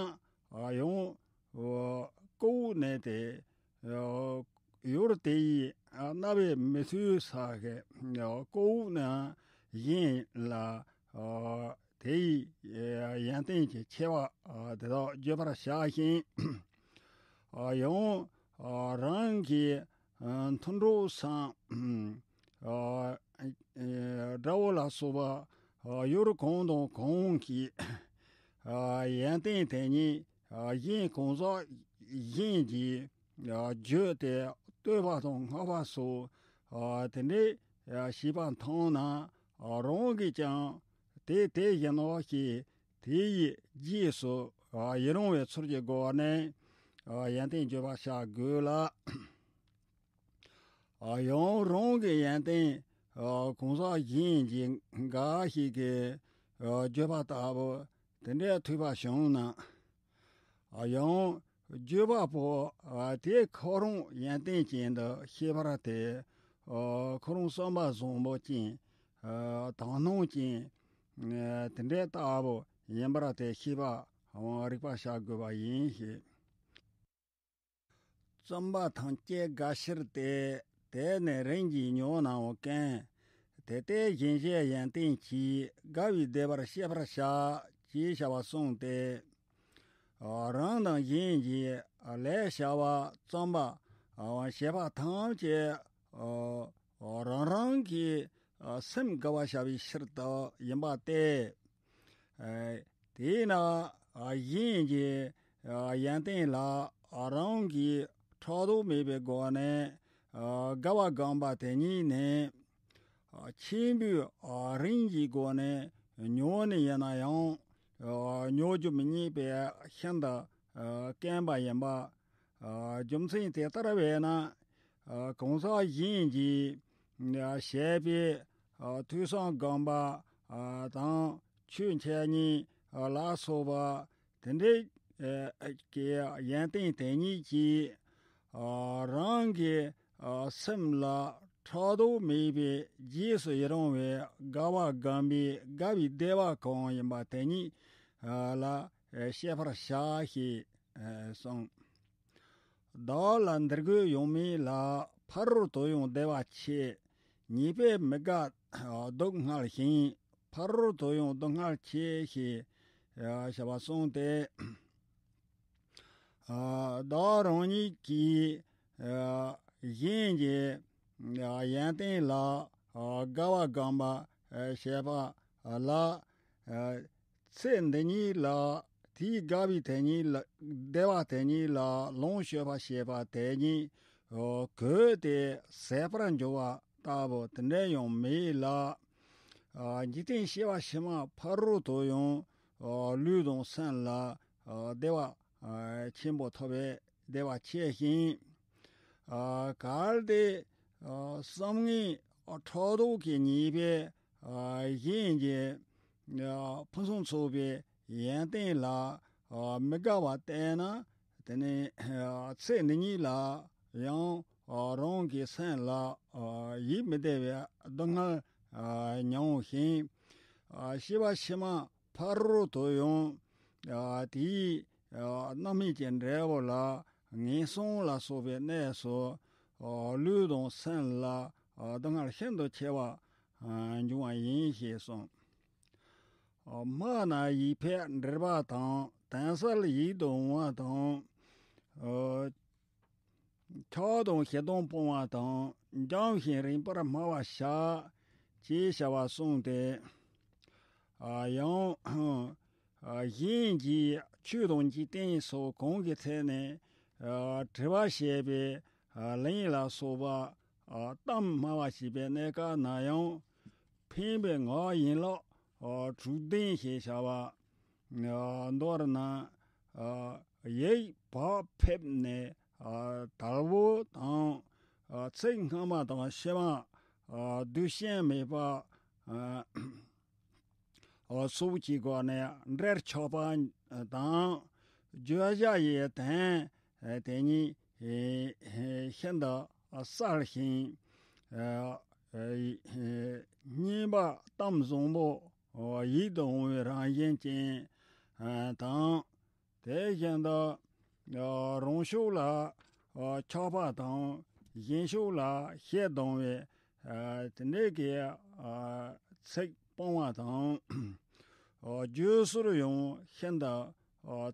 ཨ་ཡང་ཨ་ཀོ་བོ་ནས་དེ་ཨ་ཡུལ་དེ་ཡི་ཨ་རྣ་བས་མི་ཐོས་ས་གི་ཨ་ཀོ་བོ་ནས་གཞན་ལ་ཨ་དེ་ཡི་ཡོན་ཏན་གྱི་ཆེ་བ་དེ་དག་བརྗོད་པར་བྱ་ཞིང་། ཡང་རང་གི་མཐུན་གྲོགས་སམ་དགྲ་བོ་ལ་སོགས་པ་ཡུལ་གང་དང་གང་གི་ཡོན་ཏན་དེ་ཉིད་གཞན་གང་ཟག་གཞན་གྱིས་བརྗོད་དེ་བསྟོད་པ་དང་བསྔགས་པ་སོགས་དེ་འདྲའི་བྱེད་པ་མཐོང་ན། རང་གིས་ཀྱང་དེ་དེ་བཞིན་ནོ་ཞེས་དེ་ཡི་རྗེས་སུ་ཡི་རང་བའི་ཚུལ་གྱི་སྒོ་ནས་ཡོན་ཏན་བརྗོད་པར་བྱ་དགོས་ལ། ཡང་རང་གི་ཡོན་ཏན་གང་ཟག་གཞན་གྱིས་འགའ་ཞིག་གིས་བརྗོད་པ་ལྟ་བུ་དེ་འདྲའི་ཐོས་པ་བྱུང་ན། ཡང་བརྗོད་པ་པོ་དེ་ཁོ་རང་ཡོན་ཏན་ཅན་དུ་ཤེས་པར་ཐལ། ཁོ་རང་བསམ་པ་བཟང་པོ་ཅན་ ཨ་དག་སྣང་ཅན། ཨ་དེ་འདྲའི་ལྟ་བུ་ཡིན་པར་དེ་ཤེས་པ་རིག་པ་བྱ་དགོས་པ་ཡིན་ཞེས། བརྩམ་པ་ཐམས་ཅད་དགའ་ཕྱིར་ཏེ། དེ་ནི་རིམ་གྱིས་མྱོང་ནའང་ཀུན། དེ་ལྟས་གཞན་གཞན་ཡོན་ཏན་གྱིས། དགའ་བའི་བདེ་བར་ཤེས་པར་བྱ། ཅེས་བྱ་བ་གསུངས་ཏེ། རང་དང་གཞན་གྱི་ལས་བྱ་བ་བརྩམ་པ་བྱེད་པ་ཐམས་ཅད་རང་རང་གི་སེམས་དགའ་བར་བྱ་བའི་ཕྱིར་དུ་ཡིན་པ་སྟེ། ཨ་དེས་ན་ཨ་གཞན་གྱི་ཨ་ཡོན་ཏན་ལ་ཨ་རང་གིས་ཕྲག་དོག་མེད་པའི་སྒོ་ནས་ཨ་དགའ་བ་བསྒོམ་པ་དེ་ཉིད་ནི། ཨ་ཆེན་པོའི་ཨ་རིམ་གྱི་སྒོ་ནས་མྱོང་ནི་ཡིན་ན་ཡང་། ཨ་མྱོང་རྒྱུ་མི་རྙེད་པའི་ཤིན་ཏུ་ཨ་དཀོན་པ་ཡིན་པ། ཨ་རྒྱུ་མཚན་དེ་ལྟར་བས་ན། ཨ་གང་ཟག་གཞན་གྱིས་ཨ་བྱས་པའི་ཨ་ཐོས་བསམ་སྒོམ་པ་ཨ་དང་ཆོས་འཆད་ཉན་ཨ་ལ་སོགས་པ་དེ་འདྲའི་ཨ་གི་ཡོན་ཏན་དེ་ཉིད་ཀྱིས། ཨ་རང་གི་ཨ་སེམས་ལ་ཕྲག་དོག་མེད་པའི་རྗེས་སུ་ཡི་རང་བའི་དགའ་བ་བསྒོམ་པའི་དགའ་བའི་བདེ་བ་གང་ཡིན་པ་དེ་ཉིད་ཨ་ལ་ཤེས་པར་བྱ་ཞེས་གསུངས། བདག་ལ་འདི་སྒོས་ཡོང་མིན་ལ། ཕ་རོལ་ཏུ་ཡང་བདེ་བ་ཆེ། ཉེས་པས་མི་དགའ་སྡུག་བསྔལ་ཞིང་། ཕ་རོལ་ཏུ་ཡང་སྡུག་བསྔལ་ཆེ་ཞེས་བྱ་བ་གསུངས་ཏེ། ཨ་བདག་རང་ཉིད་ཀྱི་ཨ་གཞན་གྱི་ཨ་ཡོན་ཏན་ལ་ཨ་དགའ་བ་བསྒོམ་པ་ཨ་བྱེད་པ་ལ། ཨ་ཚེ་འདི་ཉིད་ལ་དེའི་དགའ་བའི་དེ་ཉིད་ལ་བདེ་བ་དེ་ཉིད་ལ་ལོངས་སྤྱོད་པ་བྱེད་པ་དེ་ཉིད་ཨ་གོས་ཏེ་ཟད་པར་འགྱུར་བ་ལྟ་བུ་དེ་འདྲ་ཡང་མེད་ལ། ཨ་འཇིག་རྟེན་སྐྱེ་བ་ཕྱི་མ་ཕ་རོལ་ཏུ་ཡང་ཨ་ལུས་དང་སེམས་ལ་ཨ་བདེ་བ་ཨ་ཆེན་པོ་ཐོབ་པའི་བདེ་བ་ཆེ་ཞིང་། ཨ་གལ་ཏེ་ཨ་བསམ་ངན་ཕྲག་དོག་གི་ཉེས་པས་ཨ་གཞན་གྱི་ཨ་ཕུན་སུམ་ཚོགས་པའི་ཡོན་ཏན་ལ་ཨ་མི་དགའ་བ་བསྟན་ན། དེ་ནི་ཨ་ཚེ་འདི་ཉིད་ལ་ཡང་ཨ་རང་གི་སེམས་ལ་ཨ་ཡིད་མི་བདེ་བའི་སྡུག་བསྔལ་ཨ་མྱོང་ཞིང་། ཨ་སྐྱེ་བ་ཕྱི་མ་ཕ་རོལ་ཏུ་ཡང་ཨ་དེའི་ཨ་རྣམ་སྨིན་གྱི་འབྲས་བུ་ལ་ངན་སོང་ལ་སོགས་པའི་གནས་སུ་ཨ་ལུས་དང་སེམས་ལ་ཨ་སྡུག་བསྔལ་ཤིན་ཏུ་ཆེ་བ་ཨ་འབྱུང་བ་ཡིན་ཞེས་གསུངས། ཨ་སྨྲ་ན་ཡིད་ཕེབས་འདྲིས་པ་དང་། དོན་གསལ་ཡིད་དུ་འོང་བ་དང་། ཨ་ཆགས་དང་ཞེ་སྡང་སྤོང་བ་དང་། འཇམ་ཞིང་རིངས་པར་སྨྲ་བར་བྱ། ཅེས་བྱ་བ་གསུངས་ཏེ། ཨ་ཡང་ཨ་གཞན་གྱིས་ཆོས་དང་འཇིག་རྟེན་སོགས་གང་གི་ཐད་ནས་ཨ་དྲི་བ་བྱས་པའི་ཨ་ལན་ལ་སོགས་པ་ཨ་གཏམ་སྨྲ་བར་བྱེད་པའི་གནས་སྐབས་ན་ཡང་། ཕན་པའི་ངག་ཡན་ལག་ཨ་དྲུག་ལྡན་ཞེས་བྱ་བ། ཨ་མདོར་ན་ཨ་ཡིད་བག་ཕེབས་ནས་ཨ་དལ་བུ་དང་། ཨ་ཚིག་སྔ་མ་དང་ཕྱི་མ་ཨ་བསྡུས་ཞེན་མེད་པ། ཨ་ཨ་སོགས་ཀྱི་སྒོ་ནས་འགྲེལ་ཆོག་པ་དང་། བརྗོད་བྱ་ཡི་དོན་དེ་ཉིད་ཤིན་ཏུ་གསལ་ཞིང་། ཨ་ཨ་སྙན་པ་གཏམ་བཟང་པོ་ཡིད་དུ་འོང་བའི་རང་བཞིན་ཅན་དང་། དེ་བཞིན་དུ་རང་ཕྱོགས་ལ་ཆགས་པ་དང་། གཞན་ཕྱོགས་ལ་ཞེ་སྡང་བའི་དེ་འདྲའི་གི་ཚིག་སྤོང་བ་དང་། བརྗོད་ཟོར་ཡང་ཤིན་ཏུ་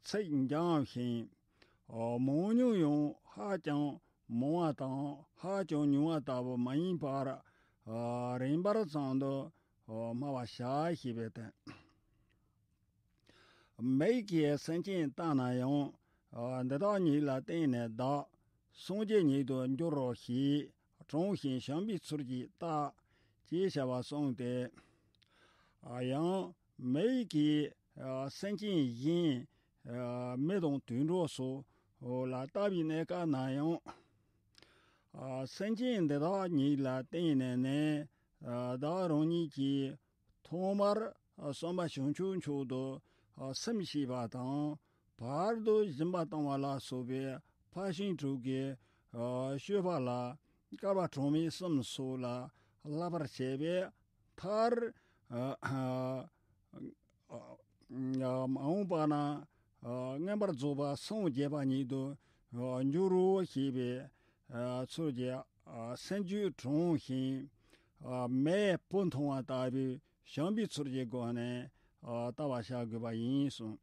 ཚིག་འཇམ་ཞིང་། མང་ཉུང་ཡང་ཧ་ཅང་མང་བ་དང་ཧ་ཅང་ཉུང་བ་ལྟ་བུ་མ་ཡིན་པར། རིམ་པར་ཙམ་དུ་སྨྲ་བར་བྱ་ཞེས་པའི་དོན། མིག་གིས་སེམས་ཅན་བལྟས་ན་ཡང་། འདི་དག་ཉིད་ལ་བརྟེན་ནས་བདག་སངས་རྒྱས་ཉིད་དུ་འགྱུར་རོ་ཞེས་དྲང་ཞིང་བྱམས་པའི་ཚུལ་གྱིས་བལྟ། ཅེས་བྱ་བ་གསུངས་ཏེ། ཡང་མིག་གིས་སེམས་ཅན་གཞན་མི་དང་དུད་འགྲོ་སོགས་ལ་བལྟ་བའི་གནས་སྐབས་ན་ཡང་། སེམས་ཅན་འདི་དག་ཉིད་ལ་བརྟེན་ནས་ནི་བདག་རང་ཉིད་ཀྱིས་ཐོག་མར་བསམ་པ་བྱང་ཆུབ་མཆོག་ཏུ་སེམས་བསྐྱེད་པ་དང་། བར་དུ་སྦྱིན་པ་བཏང་བ་ལ་སོགས་པའི་ཕར་ཕྱིན་དྲུག་གི་སྤྱོད་པ་ལ་བསྐལ་པ་གྲངས་མེད་གསུམ་སོགས་ལ་བསླབ་པར་བྱེད་པས། མཐར་ཨ་ཨ་ཨ་མ་འོངས་པ་ན་ཨ་མངོན་པར་རྫོགས་པ་སངས་རྒྱས་པ་ཉིད་དུ་ཨ་འགྱུར་རོ་ཞེས་པའི་ཨ་ཚུལ་གྱིས་ཨ་སེམས་རྒྱུད་དྲང་ཞིང་ཨ་མེ་བུ་མཐོང་བ་ལྟ་བུའི་བྱམས་པའི་ཚུལ་གྱི་སྒོ་ནས་ཨ་བལྟ་བར་བྱ་དགོས་པ་ཡིན་གསུངས།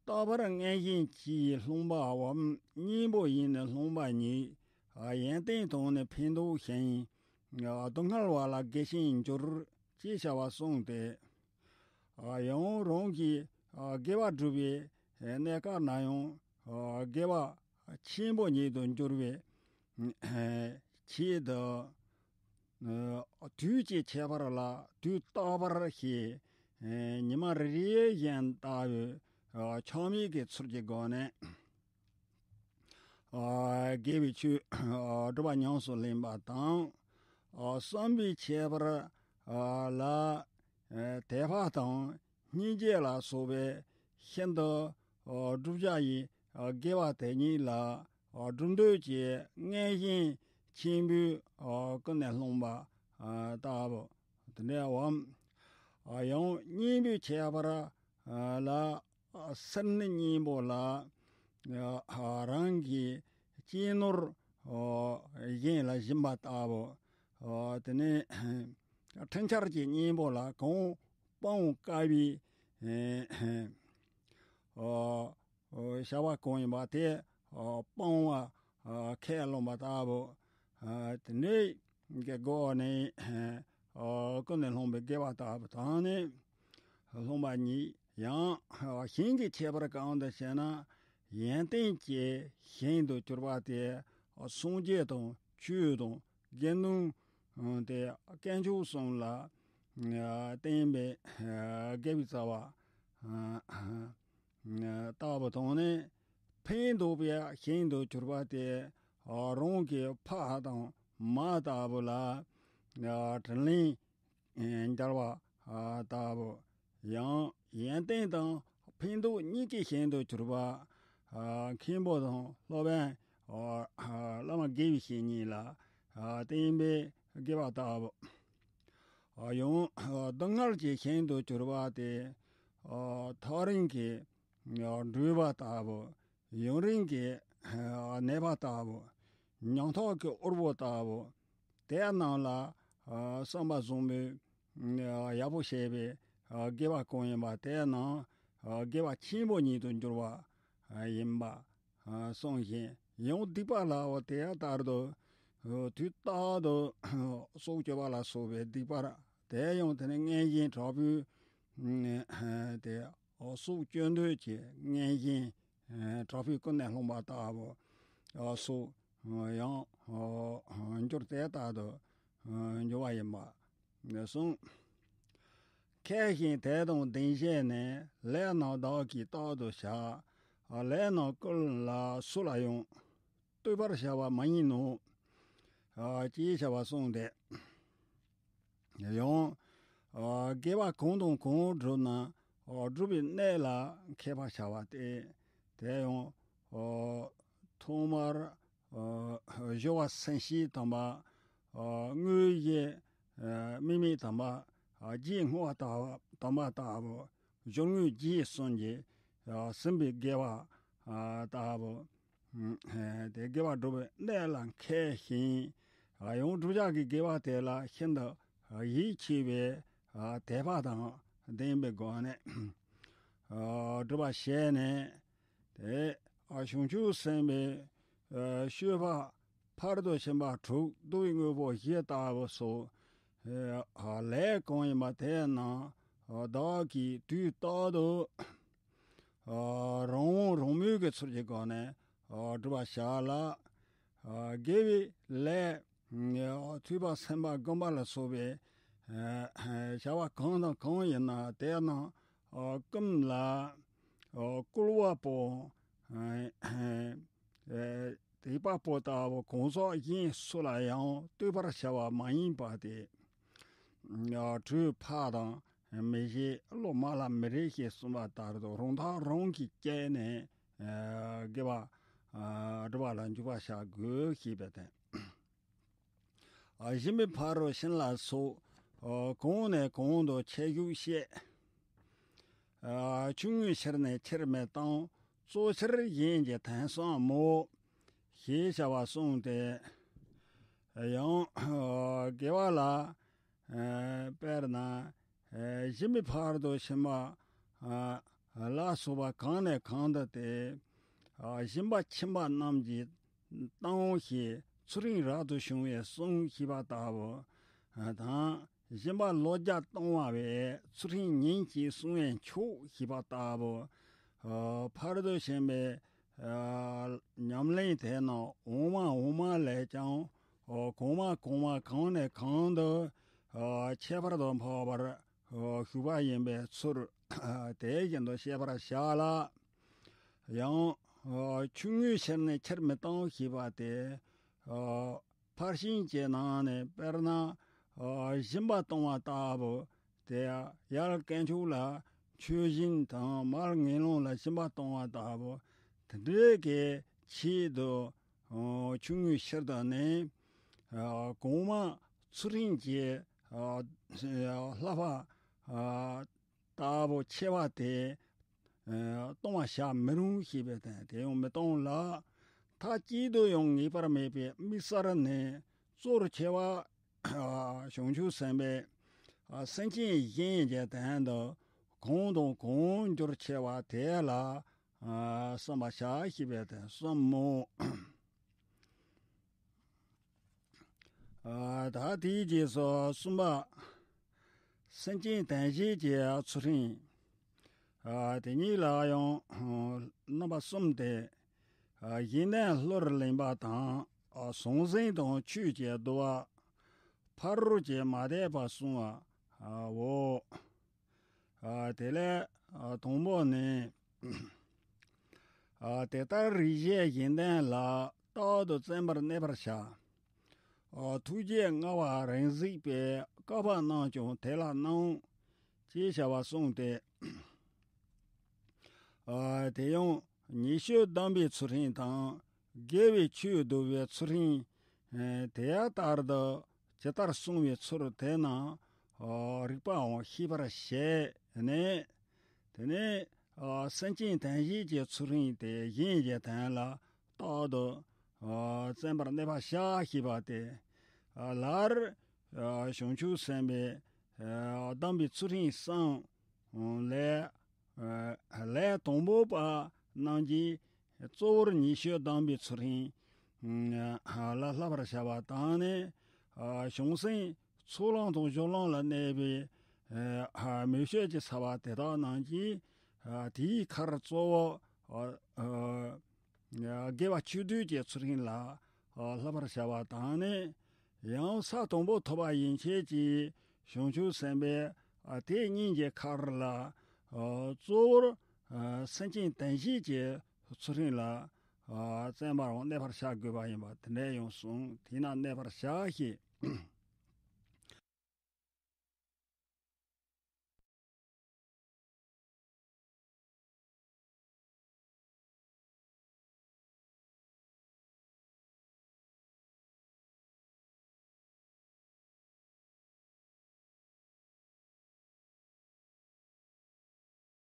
རྟག་པར་མངོན་ཞེན་གྱིས་སློང་བའམ་གཉེན་པོ་ཡིས་ནི་སློང་བ་ཉིད། ཡོན་ཏན་དང་ནི་ཕན་འདོགས་ཤིང་། སྡུག་བསྔལ་བ་ལ་དགེ་ཞིང་འགྱུར་ཅེས་བྱ་བ་གསུངས་ཏེ། ཡང་རང་གིས་དགེ་བ་བསྒྲུབ་པའི་གནས་སྐབས་ན་ཡང་དགེ་བ་ཆེན་པོ་ཉིད་དུ་འགྱུར་བའི་ཆེད་དུ། དུས་ཀྱི་ཁྱད་པར་ལ་དུས་རྟག་པར་ཞེས། ཉི་མ་རེ་རེ་བཞིན་ལྟ་བུའི་ཆགས་མེད་ཀྱི་ཚུལ་གྱི་སྒོ་ནས། དགེ་བའི་ཆོས་སྒྲུབ་པ་ཉམས་སུ་ལེན་པ་དང་། བསམ་པའི་ཁྱད་པར་ལ་དད་པ་དང་སྙིང་རྗེ་ལ་སོགས་པའི་ཤིན་ཏུ་བསྒྲུབ་བྱ་ཡི་དགེ་བ་དེ་ཉིད་ལ་སྒྲུབ་འདོད་ཀྱི་མངོན་ཞེན་ཆེན་པོས་ཀུན་ནས་སློང་བ་ལྟ་བུ། དེ་འདྲའམ། ཡང་གཉེན་པོའི་ཁྱད་པར་ལ། སེམས་ནི་གཉེན་པོ་ལ་རང་གི་གཅེས་ནོར་གཞན་ལ་སྦྱིན་པ་ལྟ་བུ། དེ་ནས་འཕྲིན་བཅར་གྱི་གཉེན་པོ་ལ་གང་སྤང་དཀའ་བའི་བྱ་བ་གང་ཡིན་པ་དེ་སྤང་བ་ཁས་བླངས་པ་ལྟ་བུ། དེ་འདྲའི་གི་སྒོ་ནས་ཀུན་ནས་སློང་བའི་དགེ་བ་ལྟ་བུ་དང་ནི། སློང་བ་ཉིད་ཡང་གཞན་གྱི་ཁྱད་པར་གང་དུ་བྱས་ན་ཡོན་ཏན་གྱི་ཞིང་དུ་གྱུར་པ་དེ་སངས་རྒྱས་དང་ཆོས་དང་དགེ་འདུན་དེ་དཀོན་མཆོག་གསུམ་ལ་བརྟེན་པའི་དགེ་བའི་རྩ་བ་ལྟ་བུ་དང་ནི། ཕན་འདོགས་པའི་ཞིང་དུ་གྱུར་པ་དེ་རང་གི་ཕ་དང་མ་ལྟ་བུ་ལ་དྲིན་ལན་འཇལ་བ་ལྟ་བུ། ཡང་ཡོན་ཏན་དང་ཕན་འདོགས་གཉིས་ཀྱི་ཞིང་དུ་གྱུར་པ། མཁན་པོ་དང་སློབ་དཔོན། བླ་མ་དགེ་བའི་བཤེས་གཉེན་ལ་བརྟེན་པའི་དགེ་བ་ལྟ་བུ། ཡང་སྡུག་བསྔལ་གྱི་ཞིང་དུ་གྱུར་པ་དེ་ཐག་རིང་གི་འགྲོས་པ་ལྟ་བུ། ཡུན་རིང་གི་ནད་པ་ལྟ་བུ། ཉམ་ཐག་གི་དབུལ་པོ་ལྟ་བུ། དེ་རྣམས་ལ་བསམ་པ་བཟང་པོས་ཡག་པོ་བྱས་པའི་དགེ་བ་གང་ཡིན་པ་དེ་རྣམས་དགེ་བ་ཆེན་པོ་ཉིད་དུ་འགྱུར་བ་ཡིན་པ་གསུངས་ཤིང་། ཡང་སྡིག་པ་ལའང་དེ་ལྟར་དུ་དུས་རྟག་ཏུ་སྲོག་གཅོད་པ་ལ་སོགས་པའི་སྡིག་པ་དེ་ཡང་དེ་ནི་མངོན་ཞེན་དྲག་པོས་དེ་སྲོག་གཅོད་འདོད་ཀྱི་མངོན་ཞེན་དྲག་པོས་ཀུན་ནས་སློང་བ་ལྟ་བུ། སོགས་ཡང་འགྱུར་དེ་ལྟར་དུ་འགྱུར་བ་ཡིན་པ་གསུངས། མཁས་ཤིང་དད་དང་ལྡན་བྱས་ནས། ལས་རྣམས་བདག་གིས་རྟག་ཏུ་བྱ། ལས་རྣམས་ཀུན་ལ་སུ་ལ་ཡང་། ལྟོས་པར་བྱ་བ་མ་ཡིན་ནོ། ཅེས་བྱ་བ་གསུངས་ཏེ། ཡང་དགེ་བ་གང་དང་གང་བསྒྲུབ་ན་བསྒྲུབ་པའི་གནས་ལ་མཁས་པར་བྱ་བ་སྟེ། དེ་ཡང་ཐོག་མར་སྦྱོར་བ་སེམས་བསྐྱེད་དམ་པ། དངོས་གཞི་དམིགས་མེད་དམ་པ། རྗེས་བསྔོ་བ་དམ་པ་ལྟ་བུ། སྦྱོར་དངོས་རྗེས་གསུམ་གྱིས་ཟིན་པའི་དགེ་བ་ལྟ་བུ། དེ་དགེ་བ་བསྒྲུབ་པའི་གནས་ལ་མཁས་ཤིང་། ཡང་བསྒྲུབ་བྱ་གི་དགེ་བ་དེ་ལ་ཤིན་ཏུ་ཡིད་ཆེས་པའི་དད་པ་དང་ལྡན་པའི་སྒོ་ནས་བསྒྲུབ་པ་བྱས་ནས། དེ་བྱང་ཆུབ་སེམས་དཔའི་སྤྱོད་པ་ཕར་དུ་ཕྱིན་པ་དྲུག་བསྡུ་བའི་དངོས་པོ་བཞི་ལྟ་བུ་སོགས། ལས་གང་ཡིན་པ་དེ་རྣམས་བདག་གིས་དུས་རྟག་ཏུ་རང་དབང་རང་མོས་ཀྱི་ཚུལ་གྱི་སྒོ་ནས་བསྒྲུབ་པར་བྱ་ལ། དགེ་བའི་ལས་ཐོས་པ་སེམས་པ་སྒོམ་པ་ལ་སོགས་པའི་བྱ་བ་གང་དང་གང་ཡིན་ན་དེ་རྣམས་ཀུན་ལ་བསྐུལ་བ་པོ། དད་པ་པོ་ལྟ་བུ་གང་ཟག་གཞན་སུ་ལ་ཡང་ལྟོས་པར་བྱ་བ་མ་ཡིན་པ་སྟེ། གྲོས་ཕ་དང་མི་བྱེད། བློ་མ་ལ་མི་རེ་ཞེས་གསུངས་པ་ལྟར་དུ་རང་ཐག་རང་གིས་བཅད་ནས་དགེ་བ་སྒྲུབ་པ་ལ་འཇུག་པར་བྱ་དགོས་ཞེས་པའི་དོན། སྦྱིན་པའི་ཕ་རོལ་ཕྱིན་ལ་སོགས། གོང་ནས་གོང་དུ་ཆེ་བཞུགས་བཤད། ཆུང་ངུའི་ཕྱིར་ནི་ཆེར་མི་གཏོང་། གཙོ་ཆེར་གཞན་གྱི་དོན་བསམ་མོ། ཞེས་བྱ་བ་གསུངས་ཏེ། ཡང་དགེ་བ་ལ། དཔེར་ན། སྦྱིན་པའི་ཕ་རོལ་ཏུ་ཕྱིན་པ། ལ་སོགས་པ་གང་ནས་གང་དུ་སྟེ། སྦྱིན་པ་ཁྱིམ་པ་རྣམས་ཀྱིས་གཏོང་ཞེས་ཚུལ་ཁྲིམས་རབ་ཏུ་བྱུང་བའི་གསུང་ཞེས་པ་ལྟ་བུ་དང་། སྦྱིན་པ་ལོ་བརྒྱ་གཏོང་བ་བས་ཚུལ་ཁྲིམས་ཉིན་གཅིག་བསྲུང་བའི་མཆོག་ཞེས་པ་ལྟ་བུ། ཕ་རོལ་ཏུ་ཕྱིན་པའི་ཉམས་ལེན་དེ་རྣམས་འོག་མ་འོག་མ་ལས་ཀྱང་། གོང་མ་གོང་མ་གང་ནས་གང་དུ། ཁྱད་པར་དུ་འཕགས་པར་ཞུགས་པ་ཡིན་པའི་ཚུལ་དེ་བཞིན་དུ་ཤེས་པར་བྱ་ལ། ཡང་། ཆུང་ངུའི་ཕྱིར་ནི་ཆེར་མི་གཏོང་ཞེས་པ་སྟེ། ཕར་ཕྱིན་གྱི་ནང་ནས་དཔེར་ན། སྦྱིན་པ་གཏོང་བ་ལྟ་བུ། དེ་ཡང་ཡར་དཀོན་མཆོག་ལ་མཆོད་སྦྱིན་དང་མར་ངན་སློང་ལ་སྦྱིན་པ་གཏོང་བ་ལྟ་བུ། དེ་འདྲའི་གི་ཆེད་དུ། ཆུང་ངུའི་ཕྱིར་དུ་ནི། གོང་མ་ཚུལ་ཁྲིམས་ཀྱི། བསླབ་པ། ལྟ་བུ་ཆེ་བ་དེ། གཏོང་བར་བྱ་མི་རུང་ཞེས་པའི་དོན་དེ་ཡང་མི་གཏོང་ལ། མཐའ་གཅིག་ཏུ་ཡང་ངེས་པར་མེད་པའི་དམིགས་བསལ་ནི་གཙོ་བོར་ཆེ་བ། བྱང་ཆུབ་སེམས་དཔའི། སེམས་ཅན་གཞན་གྱི་དོན་དུ་གང་དང་གང་འགྱུར་ཆེ་བ་དེ་ལ། བསམ་པར་བྱ་ཞེས་པའི་དོན་གསུམ་མོ། ད་དེའི་རྗེས་སུ་གསུམ་པ། སེམས་ཅན་དོན་བྱེད་ཀྱི་ཚུལ་ཁྲིམས། དེ་ཉིད་ལ་ཡང་རྣམ་པ་གསུམ་སྟེ། གཞན་དོན་བློར་ལེན་པ་དང་། ཟང་ཟིང་དང་ཆོས་ཀྱི་བསྡུ་བ། ཕ་རོལ་གྱི་མ་དད་པ་བསྲུང་བའོ། དེ་ལས་དང་པོ་ནི། དེ་ལྟར་རིགས་ཤེས་གཞན་དོན་ལ། རྟག་ཏུ་བརྩོན་པར་གནས་པར་བྱ། ཐུགས་རྗེ་མངའ་བ་རིང་གཟིགས་པས། བསྐལ་པ་རྣམས་ཀྱང་དེ་ལ་གནང་། ཅེས་བྱ་བ་གསུངས་ཏེ། དེ་ཡང་ཉེས་སྤྱོད་སྡོམ་པའི་ཚུལ་ཁྲིམས་དང་། དགེ་བའི་ཆོས་བསྡུ་བའི་ཚུལ་ཁྲིམས། དེ་ལྟར་དུ་ཇི་ལྟར་བསྲུང་བའི་ཚུལ་དེ་རྣམས། རིགས་པའང་ཤེས་པར་བྱས་ནས། དེ་ནས། སེམས་ཅན་དོན་བྱེད་ཀྱི་ཚུལ་ཁྲིམས་དེ་གཞན་གྱི་དོན་ལ་རྟག་ཏུ། བརྩོན་པར་གནས་པར་བྱ་ཞེས་པ་སྟེ། སླར། བྱང་ཆུབ་སེམས་དཔའི། སྡོམ་པའི་ཚུལ་ཁྲིམས་གསུམ་ལས། ལས་དང་པོ་པ་རྣམས་ཀྱིས་གཙོ་བོར་ཉེས་སྤྱོད་སྡོམ་པའི་ཚུལ་ཁྲིམས་ལ་བསླབ་པར་བྱ་བ་དང་ནི། བྱང་སེམས་ཚོགས་ལམ་དང་སྦྱོར་ལམ་ལ་གནས་པའི། མོས་སྤྱོད་ཀྱི་ཚ་བ་དེ་དག་རྣམས་ཀྱིས། དེའི་ཁར་གཙོ་བོ། དགེ་བ་བཅུ་བསྡུས་ཀྱི་ཚུལ་ཁྲིམས་ལ། བསླབ་པར་བྱ་བ་དང་ནི། ཡང་ས་དང་པོ་ཐོབ་པ་ཡན་ཆད་ཀྱི་བྱང་ཆུབ་སེམས་དཔའི། དེ་གཉིས་ཀྱི་ཁར་ལ། གཙོ་བོར། སེམས་ཅན་དོན་བྱེད་ཀྱི་ཚུལ་ཁྲིམས་ལ། བརྩོན་པར་གནས་པར་བྱ་དགོས་པ་ཡིན་པ་དེ་འདྲ་ཡང་གསུངས། དེས་ན་གནས་པར་བྱ་ཞེས།